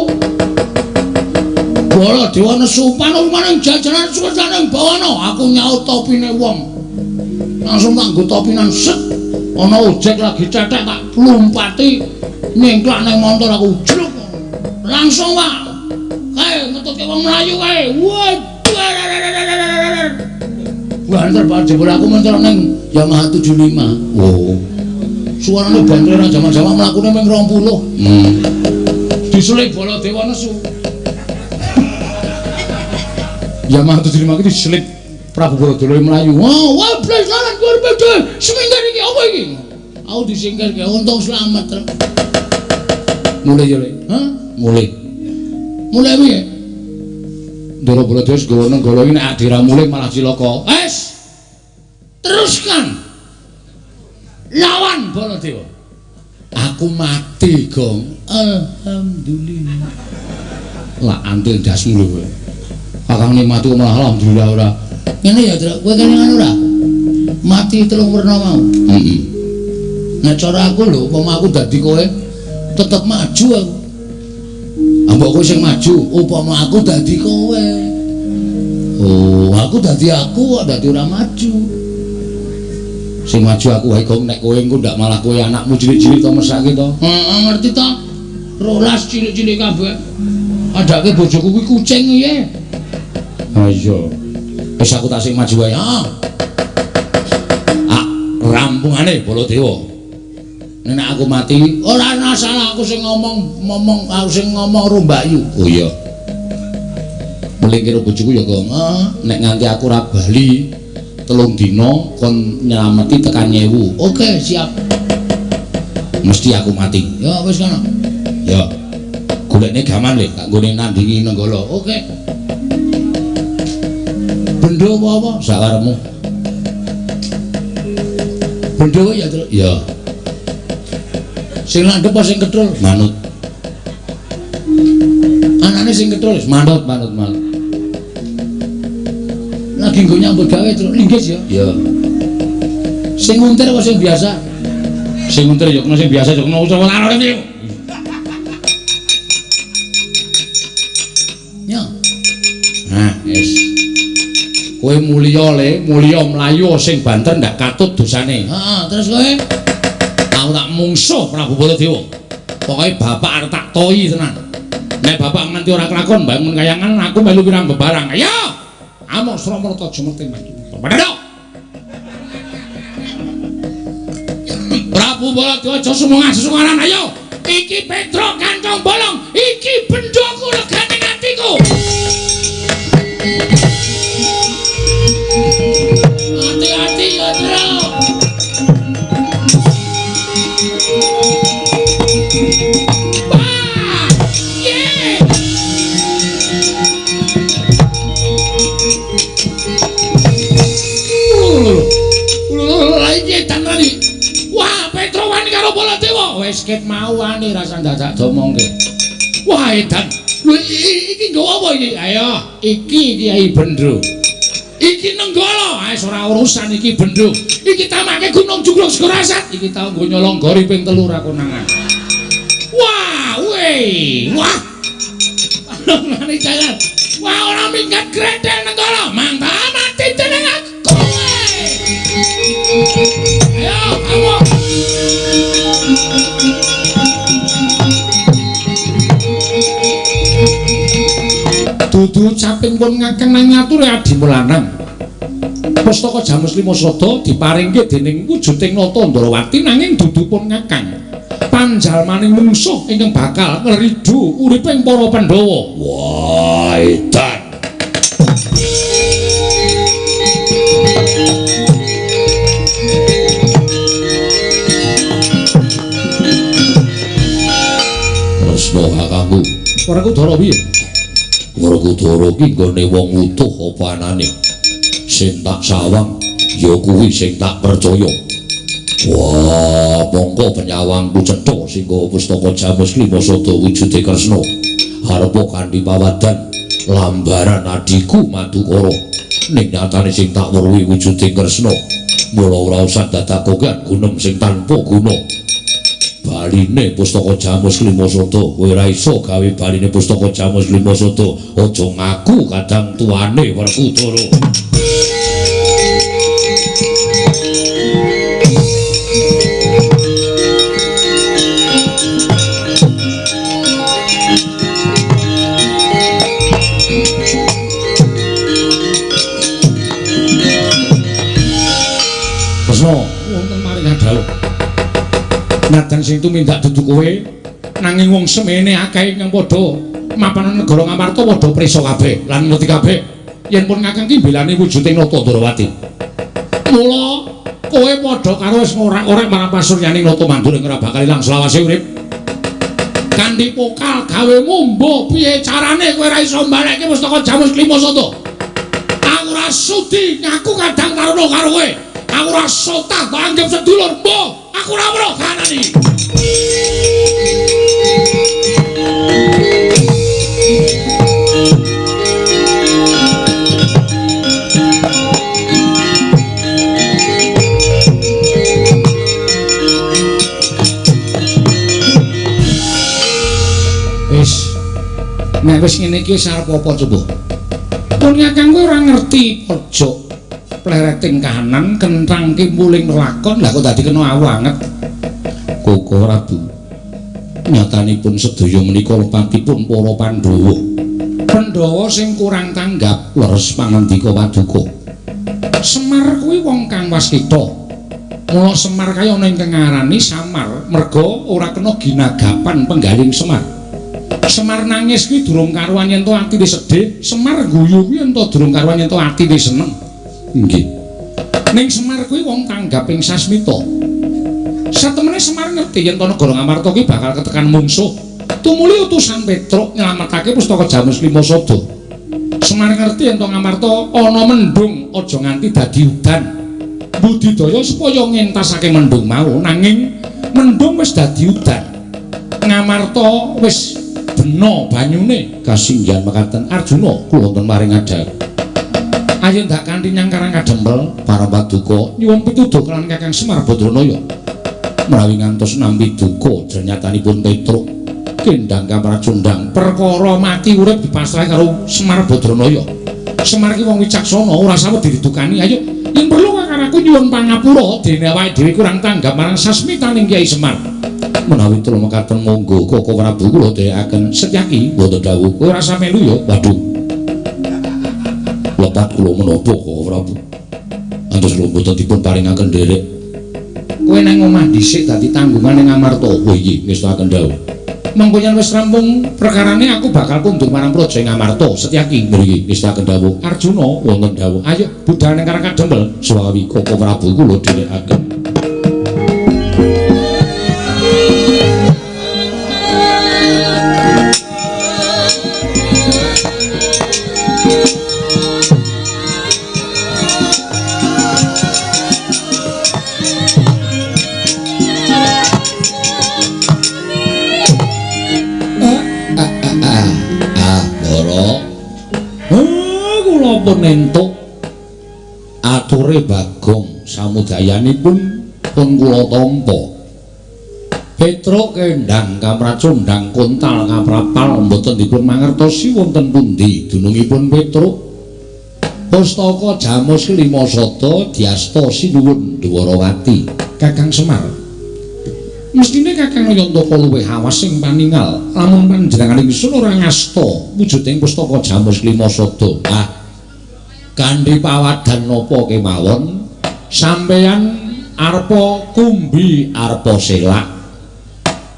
Baladewa nesu panumaning jajanan suwesaning bawana. Aku nyaut topine wong. Langsung tak nggo topinan set. Ana ojek lagi cetek tak lumpati nyengklak nang montor aku jluk. Langsung Pak. Kae ngetutke wong mlayu kae. Waduh. Banter Pak jebul aku mentor ning Yamaha 75. Oh. Suarane banter ora jamak-jamak mlakune ming 20. Diselip Baladewa nesu. Yamaha 75 iki diselip Prabu Baladewa mlayu. Wah, wah blas laran kuwi semingkir iki apa iki? Aku disingkirke untung slamet. Mulih ya, Le. Hah? Mulih. Mulih piye? Ndara Baladewa wis gawa Nenggala iki nek adira mulih malah cilaka. Wes. Teruskan. Lawan Baladewa. Aku mati, Gong. Alhamdulillah. Lah antil ndasmu lho kowe. Kakang mati malah alhamdulillah ora. Ngene ya, Truk. Kowe kene ngono ora? Mati telung werna mau. Heeh. Nek cara aku lho, upama aku dadi kowe tetep maju aku. Mbok kowe sing maju, upama aku dadi kowe. Oh, aku dadi aku kok dadi ora maju. Sing maju aku wae, Gong, nek kowe engko ndak malah kowe anakmu cilik-cilik to mesake to. Heeh, ngerti to. Rolas cilik-cilik kabeh. Adake bojoku kuwi kucing piye? Ha iya. Wis aku tak sing maju wae. Ha. Ah, rampungane Baladewa. Nek aku mati, ora ana salah aku sing ngomong, aku sing ngomong karo Mbakyu. Oh iya. Mulih karo bojoku ya, Gong. Heeh. Nek nganti aku ora bali 3 dina kon nyelameti tekan 1000. Oke, siap. Mesti aku mati. Ya wis kono. Ya. Golekne gaman le, tak nggone nandingi Nenggala. Oke. Bendo apa-apa? Sakarepmu. Bendo ya, Truk. Ya. Sing landhep apa sing ketrul? Manut. Anane sing ketrul. Manut, manut, manut. Lagi nggo nyambut gawe, Truk. Linggis ya. Ya. Sing nguntir apa sing biasa? Sing nguntir ya kena, sing biasa ya kena usaha lara iki. Ya. Nah, wis. Kowe mulya le, mulya mlayu sing banter ndak katut dosane. Heeh, terus kowe? Aku tak mungsuh Prabu Baladewa. Pokoke bapak arep tak toi tenan. Nek bapak nganti ora kelakon bangun kayangan aku melu pirang bebarang. Ayo. Amok Sramarta jumerti maju. Padha. Prabu Baladewa aja sumengah sesungaran ayo. Iki Petruk kantong bolong, iki bendoku legane atiku. Hati-hati ya, Truk. Wah! Ye! Iki edan tadi. Wah, Petruk wani karo Baladewa. Wis ket mau wani rasa dadak domongke. Wah, edan. Lho iki nggawa apa iki? Ayo, iki Kyai Bendro. Iki Nenggala, wis ora urusan iki Bendro. Iki tamake Gunung Jugruk Segorasat. Iki tau nggo nyolong gori ping 3 ra konangan. Wah, weh, wah. Ngene jalan. Wah, ora minggat grethel Nenggala. Mantap mati jeneng aku. Ayo, kamu. Dudu caping pun ngakeng nang ngature adimu lanang. Pustaka Jamus Lima Sada diparingke dening wujuding Nata Ndrawati nanging dudu pun ngakang. Panjalmaning mungsuh ingkang bakal ngridu uriping para Pandhawa. Wah, edan. Kresna kakangku. Werkudara piye? Werkudara ki nggone wong utuh apa anane? Sing tak sawang ya kuwi sing tak percaya. Wah, mongko penyawangku cetha sing nggawa pustaka Jamus Klima Sada wujude Kresna. Arepa kanthi pawadan lambaran adhiku Madukara. Ning nyatane sing tak weruhi wujude Kresna. Mula ora usah dadak kokean gunem sing tanpa guna. Baline pustaka Jamus Klima Sada, kowe ora iso gawe baline pustaka Jamus Klima Sada. Aja ngaku kadang tuane Werkudara. Wonten maring dawuh. Najan sing tumindak dudu kowe, nanging wong semene akeh ingkang padha mapan negara Ngamarta padha prisa kabeh lan ngerti kabeh yen pun ngakang ki mbelani wujuding Nata Ndrawati. Mula kowe padha karo wis ngorak-orek marang pasuryaning Nata Mandura ing ora bakal ilang selawase urip. Kanthi pokal gawe mumbo piye carane kowe ora iso mbalekke pustaka Jamus Klima Sada. Aku ora sudi ngaku kadang taruna karo kowe. Aku ora sotah tak anggap sedulur, mbok. Aku ora weruh kahanan iki. Wis. Nek wis ngene iki wis arep apa coba? Pun kakang kowe ora ngerti pojok plereting kahanan kenthang kimpuling lakon lah kok dadi kena awu anget. Koko Prabu, nyatanipun sedaya menika lepatipun para Pandhawa. Pandhawa sing kurang tanggap leres pangandika paduka. Semar kuwi wong kang waskita. Mula Semar kaya ana ingkang ngarani Samar merga ora kena ginagapan penggaling Semar. Semar nangis kuwi durung karuan yen to atine sedih, Semar guyu kuwi yen to durung karuan yen to atine seneng. Nggih. Ning Semar kuwi wong tanggaping sasmita. Satemene Semar ngerti yen to negara Ngamarta kuwi bakal ketekan mungsuh. Tumuli utusan Petruk nyelametake pustaka Jamus Klima Sada. Semar ngerti yen to Ngamarta ana mendung aja nganti dadi udan. Budidaya supaya ngentasake mendung mau, nanging mendung wis dadi udan. Ngamarta wis bena banyune. Kasinggihan mekaten Arjuna kula wonten maring adhawuh. Ayo ndak kanthi nyang Karang Kadempel para paduka nyuwun pituduh lan Kakang Semar Badranaya menawi ngantos nampi duka jernyatanipun Petruk kendang kamracundang perkara mati urip dipasrahi karo Semar Badranaya. Semar ki wong wicaksana ora saweg didukani. Ayo yen perlu kakang aku nyuwun pangapura dene awake dhewe kurang tanggap marang sasmitaning Kyai Semar. Menawi tulung mekaten monggo Koko Prabu kula dherekaken. Setyaki wonten dawuh kowe ora usah melu ya. Waduh, lepat kula menapa Koko Prabu? Antos kula mboten dipun paringaken nderek. Kowe nang omah dhisik dadi tanggungan ning Ngamarta. Oh iya, ngestakaken dawuh. Mengko yen wis rampung perkarane aku bakal kundur marang praja Ngamarta. Setyaki mriki ngestakaken dawuh. Arjuna wonten dawuh. Ayo budal ning Karang Kadempel. Suwawi Koko Prabu kula dherekaken. Pun entuk ature Bagong samudayanipun pun kula tampa. Petruk kendang kamracundang kontal kaprapal mboten dipun mangertosi wonten pundi dunungipun Petruk. Pustaka Jamus Klima Sada diasta sinuwun Dwarawati Kakang Semar. Mestine Kakang Nayantaka luwih awas sing paningal lamun panjenengan ingsun ora ngasta wujuding pustaka Jamus Klima Sada. Ah, kanthi pawadan napa kemawon sampeyan arepa kumbi arepa selak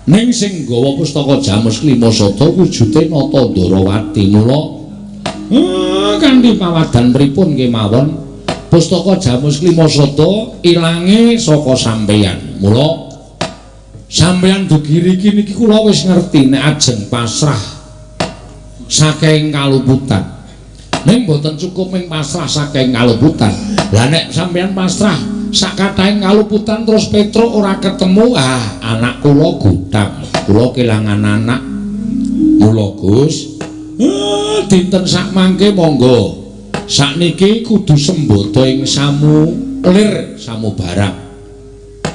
ning sing nggawa pustaka Jamus Klima Sada wujude Nata Ndrawati. Mula kanthi pawadan pripun kemawon pustaka Jamus Klima Sada ilange saka sampeyan. Mula Sampeyan dugi riki niki kula wis ngerti nek ajeng pasrah saking kaluputan. Ning mboten cukup ming pasrah saking kaluputan. Lah nek sampeyan pasrah sakathahing kaluputan terus Petruk ora ketemu, ah anak kula gutang. Kula kelangan anak. Mula Gus, dinten sakmangke monggo. Sakniki kudu sembodo ing samu lir samu barang.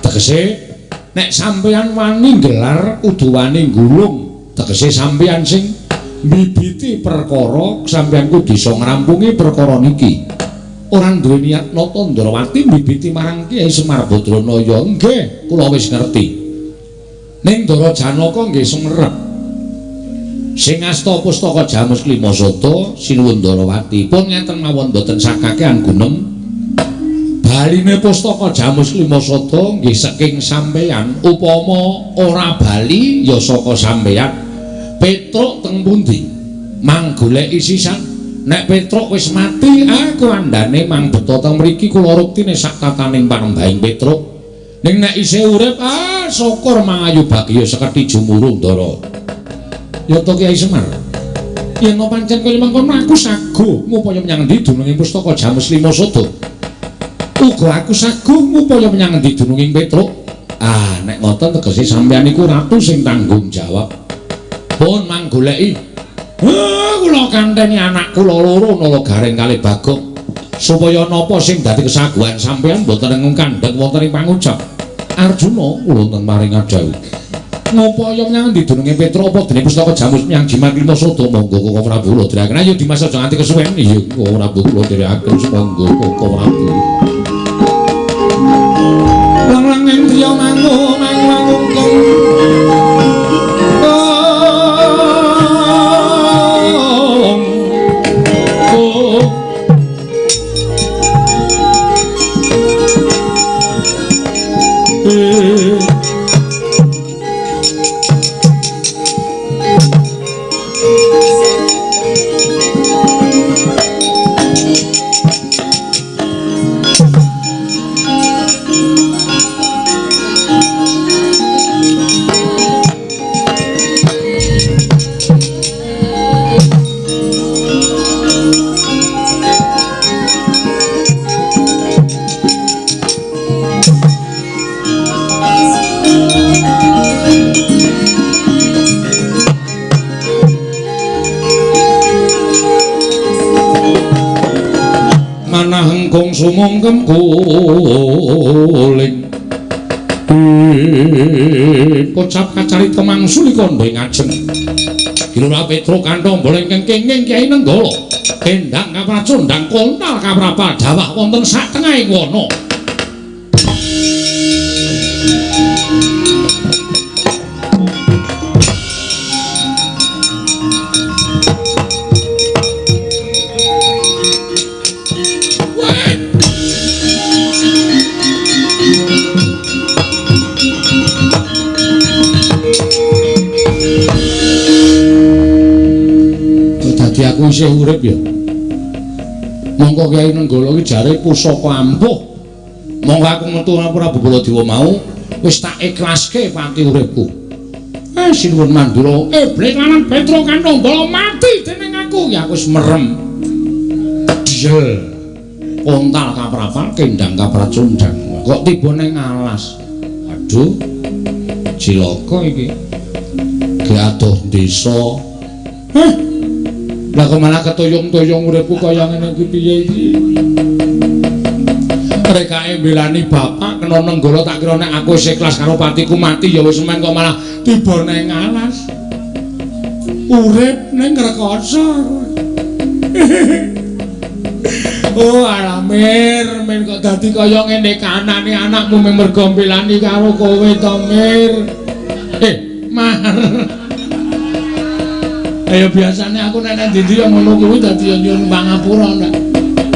Tegese nek sampeyan wani nggelar kudu wani nggulung. Tegese sampeyan sing mbibiti perkara, sampeyan kudu iso ngrampungi perkara niki. Ora duwe niat nata Ndrawati mbibiti marang Kyai Semar Badranaya. Nggih, kula wis ngerti. Ning Ndara Janaka nggih sumerep. Sing asta pustaka Jamus Klima Sata sinuwun Ndrawati. Pun ngeten mawon mboten sakakean gunem. Baline pustaka Jamus Klima Sata nggih saking sampeyan, upama ora bali ya saka sampeyan. Petruk teng pundi? Mang goleki sisan. Nek Petruk wis mati, aku andane mang beto teng mriki kula ruktine sak tataning panembahing Petruk. Ning nek isih urip, ah syukur mangayu bagya sekedhi jumuru Ndara. Ya to Kyai Semar. Yen pancen kaya mengkono aku saguh ngupaya menyang endi dununging pustaka Jamus Lima Sada. Uga aku saguh ngupaya menyang endi dununging Petruk. Ah nek ngoten tegese sampeyan iku ratu sing tanggung jawab. Pun mang goleki. Kula kanteni anak kula loro Nala Gareng kalih Bagong supaya napa sing dadi kesaguhan sampeyan mboten kandhek wonten ing pangucap. Arjuna kula wonten paring dawuh. Ngupaya menyang endi dununge Petruk apa dene pustaka Jamus menyang Jimat Lima Sada monggo Koko Prabu kula dherekaken. Ayo Dimas aja nganti kesuwen. Iya Koko Prabu kula dherekaken monggo Koko Prabu. Lang-lang ing driya mangu mangungkung. Manahengkung sumungkem kuling kocap kacarita mangsuli kandha ing ajeng Kilurah Petruk kantha ingkang kenging Kyai Nenggala kendang kapracondang kontal kaprapal dawah wonten satengahing wana. Aku isih urip ya. Mongko Kyai Nenggala iki jare pusaka ampuh. Mongko aku metu Prabu Baladewa mau wis tak ikhlaske pati uripku. Sinuwun Mandura, blek lanang Petruk Kanthombala mati dening aku. Ya aku wis merem. Diesel. Kontal kaprapal, kendang kapracundang. Kok tiba ning alas. Aduh. Cilaka iki. Ge adoh desa. Heh. Lah kok malah ketuyung-tuyung uripku kaya ngene iki piye iki? Rekake mbelani bapak kena Nenggala tak kira nek aku wis ikhlas karo patiku mati ya wis men kok malah tiba nang alas. Urip ning rekoso. Oh alah Mir, men kok dadi kaya ngene kanane anakmu mung mergo mbelani karo kowe to Mir. Mar. Ayo biasane aku nek nang ndi ya ngono kuwi dadi ya nyuwun pangapura nek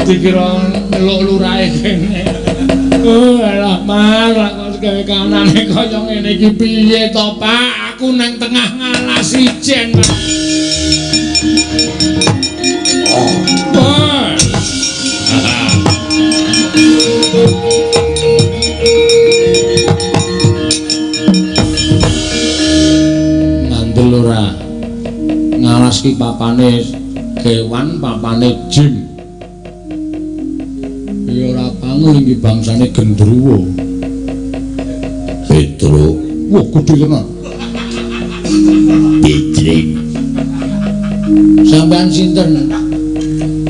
dikira meluk lurahe kene. Oh alah Mar, kok gawe kanane kaya ngene iki piye to Pak? Aku nang tengah ngalas ijen. Oh. Ora. Ngalas ki papane kewan, papane jin. Ya ora pangul iki bangsane gendruwo. Petruk. Wah, gedhe tenan. Petrik. Sampeyan sinten?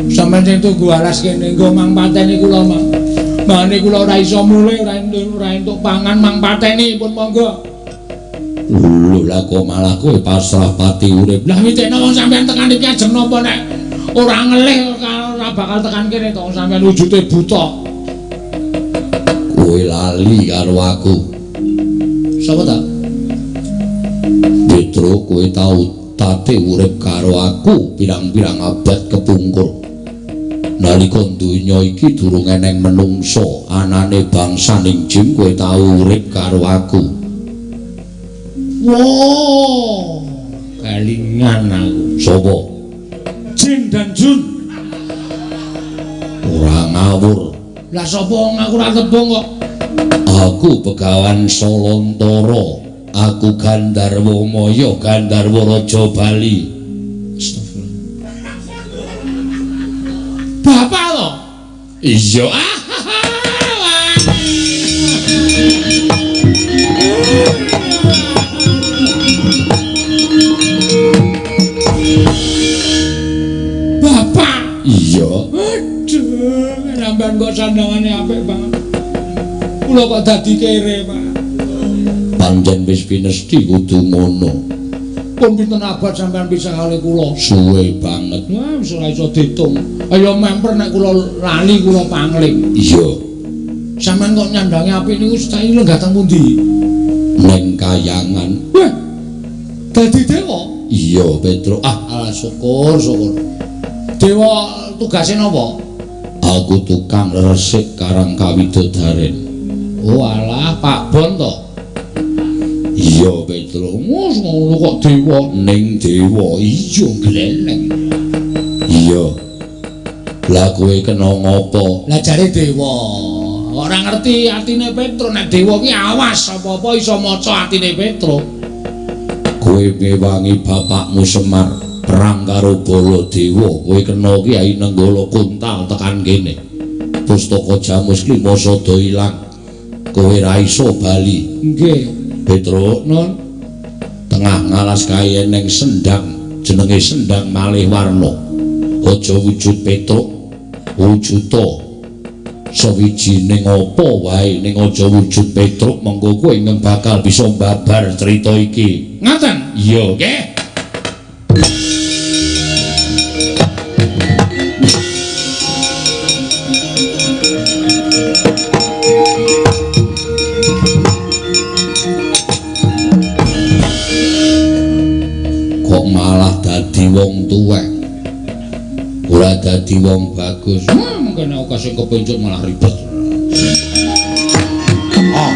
Sampeyan sing tunggu alas kene nggo mang pateni kula, Mang. Mane kula ora iso mulih, ora entuk pangan mang pateni pun monggo. Lho lah kok malah kowe pasrah pati urip. Lah witekno wong sampeyan tekan iki ajeng napa nek ora ngelih ora bakal tekan kene to sampeyan wujude buta. Kowe lali karo aku. Sapa ta? Petruk, kowe tau tate urip karo aku pirang-pirang abad kepungkur. Nalika donya iki durung eneng menungsa, anane bangsaning jin kowe tau urip karo aku. Wah, kelingan aku. Sapa? Jin dan Jun. Ora ngawur. Lah sapa wong aku ora tebung kok. Aku Begawan Solontara. Aku Gandharwa Maya, Gandharwa Raja Bali. Astagfirullah. Bapak lho. Iya. Bapak. Iya. Aduh, sampean kok sandangane apik banget. Kula kok dadi kere, Pak. Pancen wis pinesti kudu ngono. Pun pinten abad sampean pisah kali kula? Suwe banget. Wah, wis ora iso diitung. Ayo memper nek kula lali kula pangling. Iya. Sampean kok nyandangi apik niku saiki lenggah teng pundi? Neng kayangan. Wah. Dadi dewa? Iya, Petruk. Ah, alah syukur, syukur. Dewa tugase napa? Aku tukang resik karang kawidodaren. Oh alah, Pak Bon to. Iya, Petruk. Wes ngono kok dewa ning dewa. Iya, gleleng. Iya. Lah kowe kena ngopo? Lah jare dewa. Ora ngerti atine Petruk. Nek dewa ki awas apa-apa iso maca atine Petruk. Kowe ngewangi bapakmu Semar perang karo Baladewa. Kowe kena Kyai Nenggala kuntal tekan kene. Pustaka Jamus Klima sada ilang. Kowe ra iso bali. Nggih. Petruk, non tengah ngalas kae eneng sendang jenenge Sendang Malih Warna. Aja wujud Petruk, wujuda sawijining apa wae ning aja wujud Petruk, mengko kowe bakal bisa mbabar cerita iki. Ngaten? Iya, nggih. Kok malah dadi wong tuwek, ora dadi wong bagus. Mungkin aku sing kepencut malah ribet. Oh.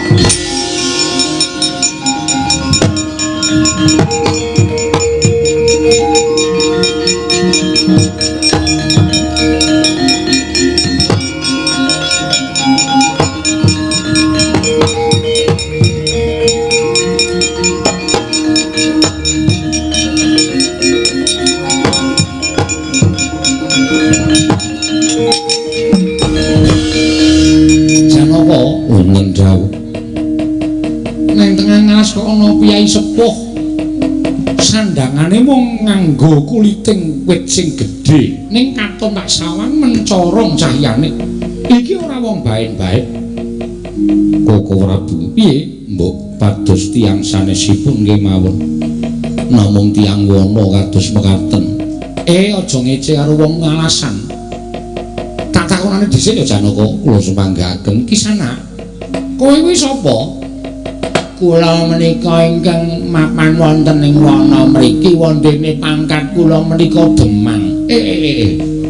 Sepuh sandangane mung nganggo kuliting wit sing gedhe ning katon tak sawang mencorong cahyane. Iki ora wong baen-baen. Koko Prabu piye? Mbok pados tiyang sanesipun kemawon. Namung tiyang wana kados mekaten. Aja ngece karo wong ngalasan. Tak takonane dhisik ya Janaka, kula sumanggaken. Kisana, kowe kuwi sapa? Kula menika ingkang mapan wonten ing wana mriki wondene pangkat kula menika Demang.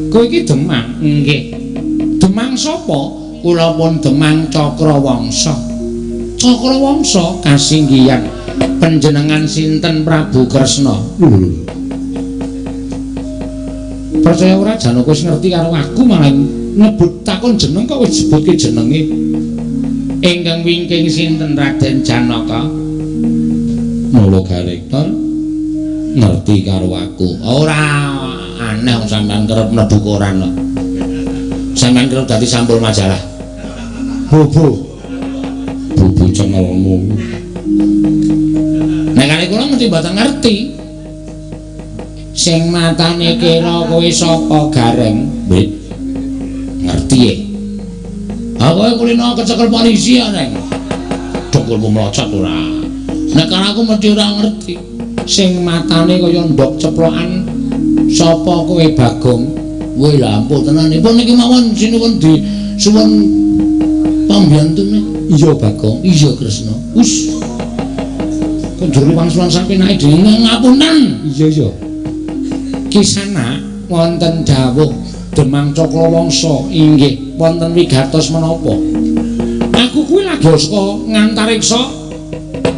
Kowe iki Demang? Nggih. Demang sapa? Kula pun Demang Cakrawangsa. Cakrawangsa kasinggihan panjenengan sinten Prabu Kresna? Percaya ora Janaka wis ngerti karo aku malah nyebut takon jeneng kok wis sebutke jenenge. Ingkang wingking sinten Raden Janaka? Mula garektor Ngerti karo aku. Ora aneh wong sampean kerep mlebu koran kok. Sampean kerep dadi sampul majalah. Bobo. Bobo cengelmu. Nek kali kula mesti mboten ngerti. Sing matane kira kowe sapa Gareng? Wit. Ngerti e. Ha kowe kulino kecekel polisi ya, Reng. Dengkulmu mlocot ora. Nek karo aku mesti ora ngerti. Sing matane kaya ndok ceplokan sapa kowe Bagong? Kowe lha ampuh tenan. Pun niki mawon sinuwun di suwun pambiyantune. Iya Bagong, iya Kresna. Us. Kondur wangsulan sampe naik dhewe ngapunten. Iya iya. Kisana wonten dawuh Demang Cakrowangsa inggih wonten wigatos menapa? Aku kuwi lagi saka ngantariksa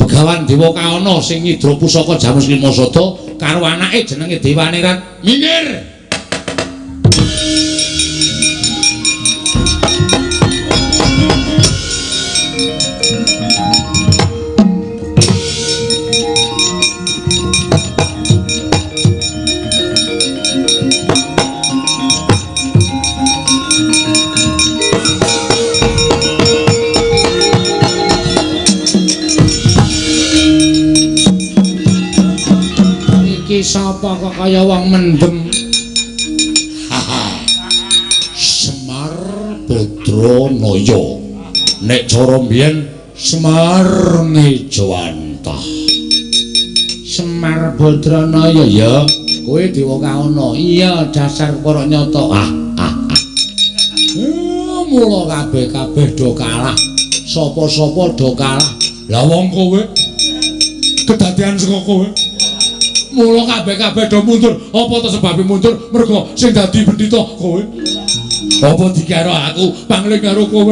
Begawan Dewa Kaana sing ngidra pusaka Jamus Lima Sada karo anake jenenge Dewanerat. Minggir. Sapa kok kaya wong mendem? Semar Badranaya. Nek cara mbiyen Semar Ngejawantah. Semar Badranaya ya, kowe Dewa Kaana. Iya, dasar para nyata. Ah ah ah. Mula kabeh-kabeh do kalah. Sapa-sapa do kalah. Lah wong kowe kedadean saka kowe. Mula kabeh-kabeh do mundur. Apa to sebabe mundur? Mergo sing dadi pendhita kowe. Apa dikira aku pangling karo kowe?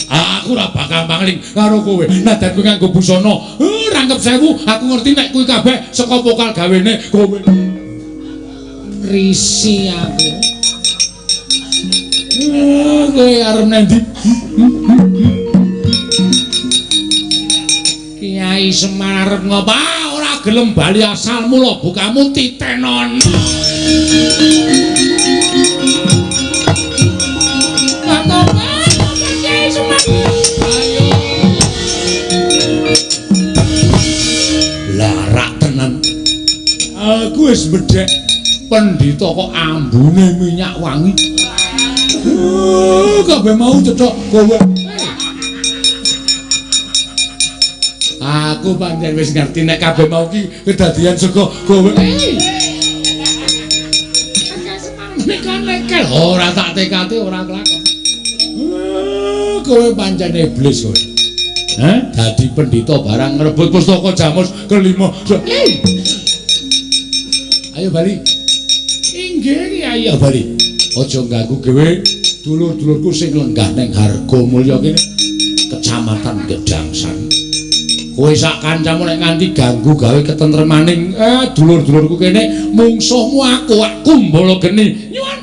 Aku ora bakal pangling karo kowe. Najan kowe nganggo busana rangkep sewu, aku ngerti nek kuwi kabeh saka pokal gawene kowe. Risi aku. Kowe arep nang ndi? Kiai Semar arep ngopo? Gelem bali asal mula bukamu titenono. Kiai Semar. Ayo. Larak tenan. Aku wis bedhek pendhita kok ambune minyak wangi. Kabeh mau cethok kowe. Aku pancen wis ngerti nek kabeh mau ki kedadian saka kowe. Mekel ora tak tekate ora kelakon. Kowe pancen iblis kowe. Heh, dadi pendhita barang ngrebut pustaka Jamus kelima. Ayo bali. Inggih Kyai, ayo bali. Aja ganggu gawe dulur-dulurku sing lenggah ning Hargomulya kene, Kecamatan Gedangsari. Kowe sak kancamu nek nganti ganggu gawe ketentremaning dulur-dulurku kene, mungsuhmu aku, aku mbala geni. Nyuwun